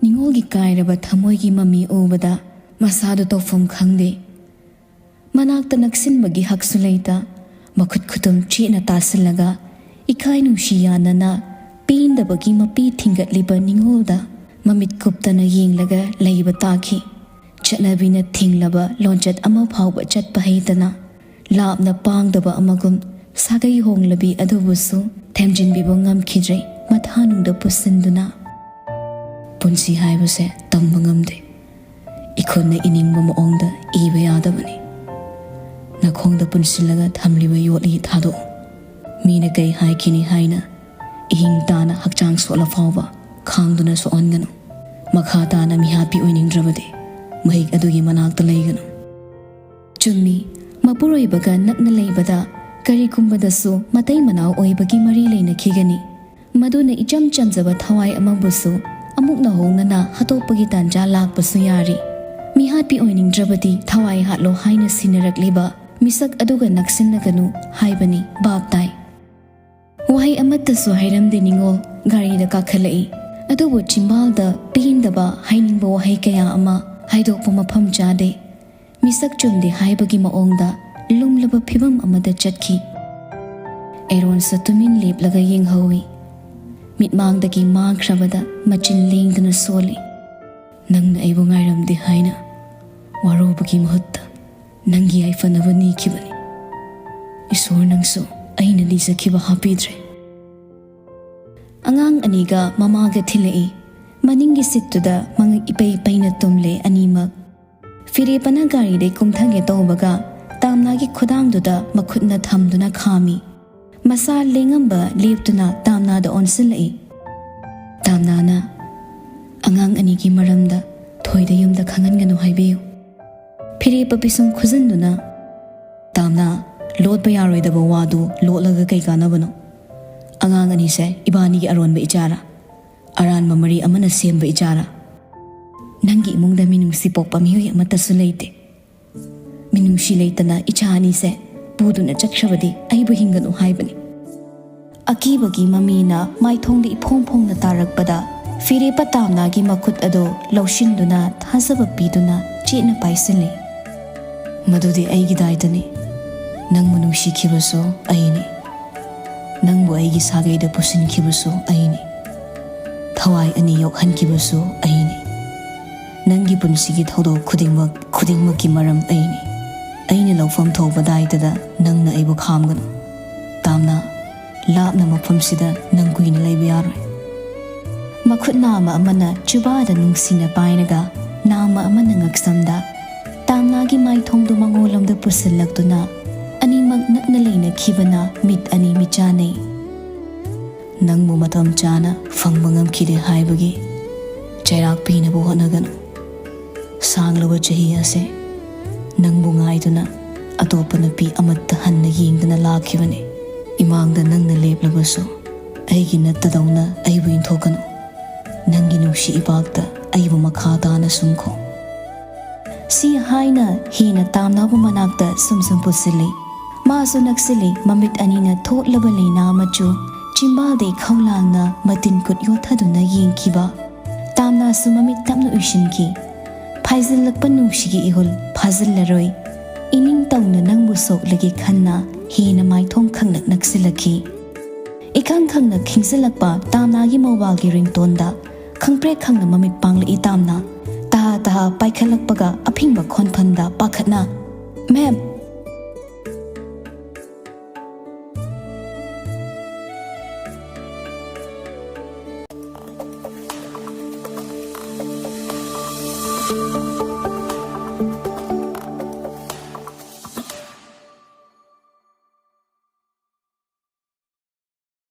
ꯅꯤꯉꯣꯜꯒꯤ ꯀꯥꯏꯔꯕ ꯊꯃꯣꯏꯒꯤ ꯃꯃꯤ ꯎꯕꯗ ꯃꯁꯥꯗꯨ ꯇꯧꯐꯝ ꯈꯪꯗꯦ꯫ ꯃꯅꯥꯛꯇ ꯅꯛꯁꯤꯟꯕꯒꯤ ꯍꯛꯁꯨ ꯂꯩꯇ꯫ ꯃꯈꯨꯠ ꯈꯨꯇꯨꯝ ꯆꯦꯠꯅ ꯇꯥꯁꯤꯜꯂꯒ ꯏꯀꯥꯏ ꯅꯨꯡꯁꯤ ꯌꯥꯅꯅ ꯄꯦꯟꯗꯕꯒꯤ ꯃꯄꯤ ꯊꯤꯡꯒꯠꯂꯤꯕ ꯅꯤꯉꯣꯜꯗ ꯃꯃꯤꯠ ꯀꯨꯞꯇꯅ ꯌꯦꯡꯂꯒ ꯂꯩꯕ ꯇꯥꯈꯤ꯫ ꯆꯠꯅꯕꯤꯅ ꯊꯤꯡꯂꯕ ꯂꯣꯟꯆꯠ ꯑꯃ ꯐꯥꯎꯕ ꯆꯠꯄ ꯍꯩꯇꯅ ꯂꯥꯞꯅ ꯄꯥꯡꯗꯕ ꯑꯃꯒꯨꯝ ꯁꯥꯒꯩ ꯍꯣꯡꯂꯕꯤ ꯑꯗꯨꯕꯨꯁꯨ ꯊꯦꯝꯖꯤꯟꯕꯤꯕ ꯉꯝꯈꯤꯗ꯭ꯔꯦ ꯃꯊꯥꯅꯨꯡꯗ ꯄꯨꯁꯤꯟꯗꯨꯅ꯫ ꯄꯨꯟꯁꯤ ꯍꯥꯏꯕꯁꯦ ꯇꯝꯕ ꯉꯝꯗꯦ꯫ ꯏꯈꯨꯠꯅ ꯏꯅꯤꯡꯕ ꯃꯑꯣꯡꯗ ꯏꯕ ꯌꯥꯗꯕꯅꯤ꯫ ꯅꯈꯣꯡꯗ ꯄꯨꯟꯁꯤꯜꯂꯒ ꯊꯝꯂꯤꯕ ꯌꯣꯠꯂꯤ ꯊꯥꯗꯣꯛꯎ꯫ ꯃꯤꯅ ꯀꯩ ꯍꯥꯏꯈꯤꯅꯤ ꯍꯥꯏꯅ ꯏꯍꯤꯡ ꯇꯥꯅ ꯍꯛꯆꯥꯡ ꯁꯣꯛꯂ ꯐꯥꯎꯕ ꯈꯥꯡꯗꯨꯅ ꯁꯣꯛꯍꯟꯒꯅꯨ꯫ ꯃꯈꯥ ꯇꯥꯅ ꯃꯤꯍꯥꯠꯄꯤ ꯑꯣꯏꯅꯤꯡꯗ꯭ꯔꯕꯗꯤ ꯃꯍꯤꯛ ꯑꯗꯨꯒꯤ ꯃꯅꯥꯛꯇ ꯂꯩꯒꯅꯨ꯫ ꯆꯨꯝꯃꯤ, ꯃꯄꯨꯔꯣꯏꯕꯒ ꯅꯛꯅ ꯂꯩꯕꯗ ꯀꯔꯤꯒꯨꯝꯕꯗꯁꯨ ꯃꯇꯩ ꯃꯅꯥꯎ ꯑꯣꯏꯕꯒꯤ ꯃꯔꯤ ꯂꯩꯅꯈꯤꯒꯅꯤ꯫ ꯃꯗꯨꯅ ꯏꯆꯝ ꯆꯝꯖꯕ ꯊꯋꯥꯏ ꯑꯃꯕꯨꯁꯨ ꯑꯃꯨꯛ ꯅꯧꯍꯧꯅꯅ ꯍꯥꯠꯇꯣꯛꯄꯒꯤ ꯇꯥꯟꯖꯥ ꯂꯥꯛꯄꯁꯨ ꯌꯥꯔꯤ꯫ ꯃꯤꯍꯥꯠꯄꯤ ꯑꯣꯏꯅꯤꯡꯗ꯭ꯔꯕꯗꯤ ꯊꯋꯥꯏ ꯍꯥꯠꯂꯣ ꯍꯥꯏꯅ ꯁꯤꯟꯅꯔꯛꯂꯤꯕ ꯃꯤꯁꯛ ꯑꯗꯨꯒ ꯅꯛꯁꯤꯟꯅꯒꯅꯨ ꯍꯥꯏꯕꯅꯤ꯫ ꯚꯥꯞ ꯇꯥꯏ꯫ ꯋꯥꯍꯩ ꯑꯃꯠꯇꯁꯨ ꯍꯥꯏꯔꯝꯗꯦ ꯅꯤꯡꯉꯣꯜ ꯒꯥꯔꯤꯗ ꯀꯥꯈꯠꯂꯛꯏ꯫ ꯑꯗꯨꯕꯨ ꯆꯤꯝꯕꯥꯜꯗ ꯄꯦꯟꯗꯕ ꯍꯥꯏꯅꯤꯡꯕ ꯋꯥꯍꯩ ꯀꯌꯥ ꯑꯃ ꯍꯥꯏꯗꯣꯛꯄ ꯃꯐꯝ ꯆꯥꯗꯦ꯫ ꯃꯤꯁꯛ ꯆꯨꯝꯗꯦ ꯍꯥꯏꯕꯒꯤ ꯃꯑꯣꯡꯗ ꯂꯨꯝꯂꯕ ꯐꯤꯕꯝ ꯑꯃꯗ ꯆꯠꯈꯤ꯫ ꯑꯦꯔꯣꯟꯁꯨ ꯇꯨꯃꯤꯟ ꯂꯦꯞꯂꯒ ꯌꯦꯡꯍꯧꯏ꯫ ꯃꯤꯠꯃꯥꯡꯗꯒꯤ ꯃꯥꯡꯈ꯭ꯔꯕꯗ ꯃꯆꯤꯟ ꯂꯦꯡꯗꯅ ꯁꯣꯜꯂꯤ꯫ ꯅꯪꯅ ꯑꯩꯕꯨ ꯉꯥꯏꯔꯝꯗꯦ ꯍꯥꯏꯅ ꯋꯥꯔꯧꯕꯒꯤ ꯃꯍꯨꯠꯇ ꯅꯪꯒꯤ ꯌꯥꯏꯐꯅꯕ ꯅꯤꯈꯤꯕꯅꯤ꯫ ꯏꯁꯣꯔ, ꯅꯪꯁꯨ ꯑꯩꯅ ꯅꯤꯖꯈꯤꯕ ꯍꯥꯞꯄꯤꯗ꯭ꯔꯦ꯫ ꯑꯉꯥꯡ ꯑꯅꯤꯒ ꯃꯃꯥꯒ ꯊꯤꯜꯂꯛꯏ꯫ ꯃꯅꯤꯡꯒꯤ ꯁꯤꯠꯇꯨꯗ ꯃꯉꯛ ꯏꯄꯩ ꯄꯩꯅ ꯇꯨꯝꯂꯦ ꯑꯅꯤꯃꯛ꯫ ꯐꯤꯔꯦꯞꯄꯅ ꯒꯥꯔꯤꯗꯩ ꯀꯨꯝꯊꯒꯦ ꯇꯧꯕꯒ ꯇꯥꯝꯅꯥꯒꯤ ꯈꯨꯗꯥꯡꯗꯨꯗ ꯃꯈꯨꯠꯅ ꯊꯝꯗꯨꯅ ꯈꯥꯝꯃꯤ꯫ ꯃꯁꯥ ꯂꯦꯡꯉꯝꯕ ꯂꯦꯞꯇꯨꯅ ꯇꯥꯝꯅꯥꯗ ꯑꯣꯟꯁꯤꯜꯂꯛꯏ꯫ ꯇꯥꯝꯅꯥꯅ, "ꯑꯉꯥꯡ ꯑꯅꯤꯒꯤ ꯃꯔꯝꯗ ꯊꯣꯏꯗ ꯌꯨꯝꯗ ꯈꯪꯍꯟꯒꯅꯨ ꯍꯥꯏꯕꯤꯌꯨ꯫" ꯐꯤꯔꯦꯞꯄ ꯄꯤꯁꯨꯝ ꯈꯨꯖꯤꯟꯗꯨꯅ, "ꯇꯥꯝꯅꯥ, ꯂꯣꯠꯄ ꯌꯥꯔꯣꯏꯗꯕ ꯋꯥꯗꯨ ꯂꯣꯠꯂꯒ ꯀꯩ ꯀꯥꯟꯅꯕꯅꯣ? ꯑꯉꯥꯡ ꯑꯅꯤꯁꯦ ꯏꯕꯥꯅꯤꯒꯤ ꯑꯔꯣꯟꯕ ꯏꯆꯥꯔꯥ? ꯑꯔꯥꯟꯕ ꯃꯔꯤ ꯑꯃꯅ ꯁꯦꯝꯕ ꯏꯆꯥꯔꯥ? ꯅꯪꯒꯤ ꯏꯃꯨꯡꯗ ꯃꯤꯅꯨꯡꯁꯤ ꯄꯣꯛꯄ ꯃꯤꯑꯣꯏ ꯑꯃꯠꯇꯁꯨ ꯂꯩꯇꯦ꯫ ꯃꯤꯅꯨꯡꯁꯤ ꯂꯩꯇꯅ ꯏꯆꯥ ꯑꯅꯤꯁꯦ ꯄꯨꯗꯨꯅ ꯆꯠꯈ꯭ꯔꯕꯗꯤ ꯑꯩꯕꯨ ꯍꯤꯡꯒꯅꯨ ꯍꯥꯏꯕꯅꯤ꯫" ꯑꯀꯤꯕꯒꯤ ꯃꯃꯤꯅ ꯃꯥꯏꯊꯣꯡꯗ ꯏꯐꯣꯡ ꯐꯣꯡꯅ ꯇꯥꯔꯛꯄꯗ ꯐꯤꯔꯦꯞꯄ ꯇꯥꯝꯅꯥꯒꯤ ꯃꯈꯨꯠ ꯑꯗꯨ ꯂꯧꯁꯤꯟꯗꯨꯅ ꯊꯥꯖꯕ ꯄꯤꯗꯨꯅ ꯆꯦꯠꯅ ꯄꯥꯏꯁꯤꯜꯂꯤ꯫ "ꯃꯗꯨꯗꯤ ꯑꯩꯒꯤ ꯗꯥꯏꯇꯅꯤ꯫ ꯅꯪꯕꯨ ꯅꯨꯡꯁꯤꯈꯤꯕꯁꯨ ꯑꯩꯅꯤ꯫ ꯅꯪꯕꯨ ꯑꯩꯒꯤ ꯁꯥꯒꯩꯗ ꯄꯨꯁꯤꯟꯈꯤꯕꯁꯨ ꯑꯩꯅꯤ꯫ ꯊꯋꯥꯏ ꯑꯅꯤ ꯌꯣꯛꯍꯟꯈꯤꯕꯁꯨ ꯑꯩꯅꯤ꯫ ꯅꯪꯒꯤ ꯄꯨꯟꯁꯤꯒꯤ ꯊꯧꯗꯣꯛ ꯈꯨꯗꯤꯡꯃꯛ, ꯈꯨꯗꯤꯡꯃꯛꯀꯤ ꯃꯔꯝ ꯑꯩꯅꯤ꯫ ꯑꯩꯅ ꯂꯧꯐꯝ ꯊꯣꯛꯄ ꯗꯥꯏꯇꯗ ꯅꯪꯅ ꯑꯩꯕꯨ ꯈꯥꯝꯒꯅꯨ꯫ ꯇꯥꯝꯅꯥ, ꯂꯥꯞꯅ ꯃꯐꯝꯁꯤꯗ ꯅꯪ ꯀꯨꯏꯅ ꯂꯩꯕ ꯌꯥꯔꯣꯏ꯫ ꯃꯈꯨꯠ ꯅꯥꯝꯃ ꯑꯃꯅ ꯆꯨꯕꯥꯗ ꯅꯨꯡꯁꯤꯅ ꯄꯥꯏꯔꯒ, ꯅꯥꯝꯃ ꯑꯃꯅ ꯉꯛꯁꯝꯗ꯫ ꯇꯥꯝꯅꯥꯒꯤ ꯃꯥꯏꯊꯣꯡꯗꯨ ꯃꯉꯣꯜꯂꯣꯝꯗ ꯄꯨꯁꯤꯜꯂꯛꯇꯨꯅ, ꯑꯅꯤꯃꯛ ꯅꯛꯅ ꯂꯩꯅꯈꯤꯕꯅ ꯃꯤꯠ ꯑꯅꯤ ꯃꯤꯆꯥꯟꯅꯩ꯫ ꯅꯪꯕꯨ ꯃꯇꯝ ꯆꯥꯅ ꯐꯪꯕ ꯉꯝꯈꯤꯗꯦ ꯍꯥꯏꯕꯒꯤ ꯆꯩꯔꯥꯛ ꯄꯤꯅꯕ ꯍꯣꯠꯅꯒꯅꯨ꯫ ꯁꯥꯡꯂꯕ ꯆꯍꯤ ꯑꯁꯦ ꯅꯪꯕꯨ ꯉꯥꯏꯗꯨꯅ ꯑꯇꯣꯞꯄ ꯅꯨꯄꯤ ꯑꯃꯠꯇ ꯍꯟꯅ ꯌꯦꯡꯗꯅ ꯂꯥꯛꯈꯤꯕꯅꯤ꯫ ꯏꯃꯥꯡꯗ ꯅꯪꯅ ꯂꯦꯞꯂꯕꯁꯨ, ꯑꯩꯒꯤ ꯅꯠꯇꯗꯧꯅ ꯑꯩꯕꯨ ꯏꯟꯊꯣꯛꯀꯅꯨ꯫ ꯅꯪꯒꯤ ꯅꯨꯡꯁꯤ ꯏꯄꯥꯛꯇ ꯑꯩꯕꯨ ꯃꯈꯥ ꯇꯥꯅ ꯁꯨꯝꯈꯣ꯫ ꯁꯤ ꯍꯥꯏꯅ ꯍꯦꯟꯅ ꯇꯥꯝꯅꯥꯕꯨ ꯃꯅꯥꯛꯇ ꯁꯨꯝ ꯁꯨꯝ ꯄꯨꯁꯤꯜꯂꯤ꯫ ꯃꯥꯁꯨ ꯅꯛꯁꯤꯜꯂꯤ, ꯃꯃꯤꯠ ꯑꯅꯤꯅ ꯊꯣꯠꯂꯕ ꯂꯩꯅꯥ ꯃꯆꯨ, ꯆꯤꯝꯕꯥꯜꯗꯩ ꯈꯧꯂꯥꯡꯅ ꯃꯇꯤꯟ ꯀꯨꯠ ꯌꯣꯠꯊꯗꯨꯅ ꯌꯦꯡꯈꯤꯕ꯫ ꯇꯥꯝꯅꯥꯁꯨ ꯃꯃꯤꯠ ꯇꯞꯅ ꯎꯏꯁꯤꯟꯈꯤ꯫ ꯐꯥꯏꯖꯤꯜꯂꯛꯄ ꯅꯨꯡꯁꯤꯒꯤ ꯏꯍꯨꯜ ꯐꯥꯖꯤꯜꯂꯔꯣꯏ꯫ ꯏꯅꯤꯡ ꯇꯧꯅ ꯅꯪꯕꯨ ꯁꯣꯛꯂꯒꯦ ꯈꯟꯅ ꯍꯦꯟꯅ ꯃꯥꯏꯊꯣꯡ ꯈꯪꯅꯛ ꯅꯛꯁꯤꯜꯂꯛꯈꯤ꯫ ꯏꯈꯪ ꯈꯪꯅ ꯈꯤꯡꯖꯤꯜꯂꯛꯄ ꯇꯥꯝꯅꯥꯒꯤ ꯃꯣꯕꯥꯏꯜꯒꯤ ꯔꯤꯡꯇꯣꯟꯗ ꯈꯪꯄ꯭ꯔꯦꯛ ꯈꯪꯅ ꯃꯃꯤꯠ ꯄꯥꯡꯂꯛꯏ ꯇꯥꯝꯅꯥ꯫ ꯇꯍꯥ ꯇꯍꯥ ꯄꯥꯏꯈꯠꯂꯛꯄꯒ ꯑꯐꯤꯡꯕ ꯈꯣꯟꯐꯟꯗ ꯄꯥꯈꯠꯅ, "ꯃꯦꯝ,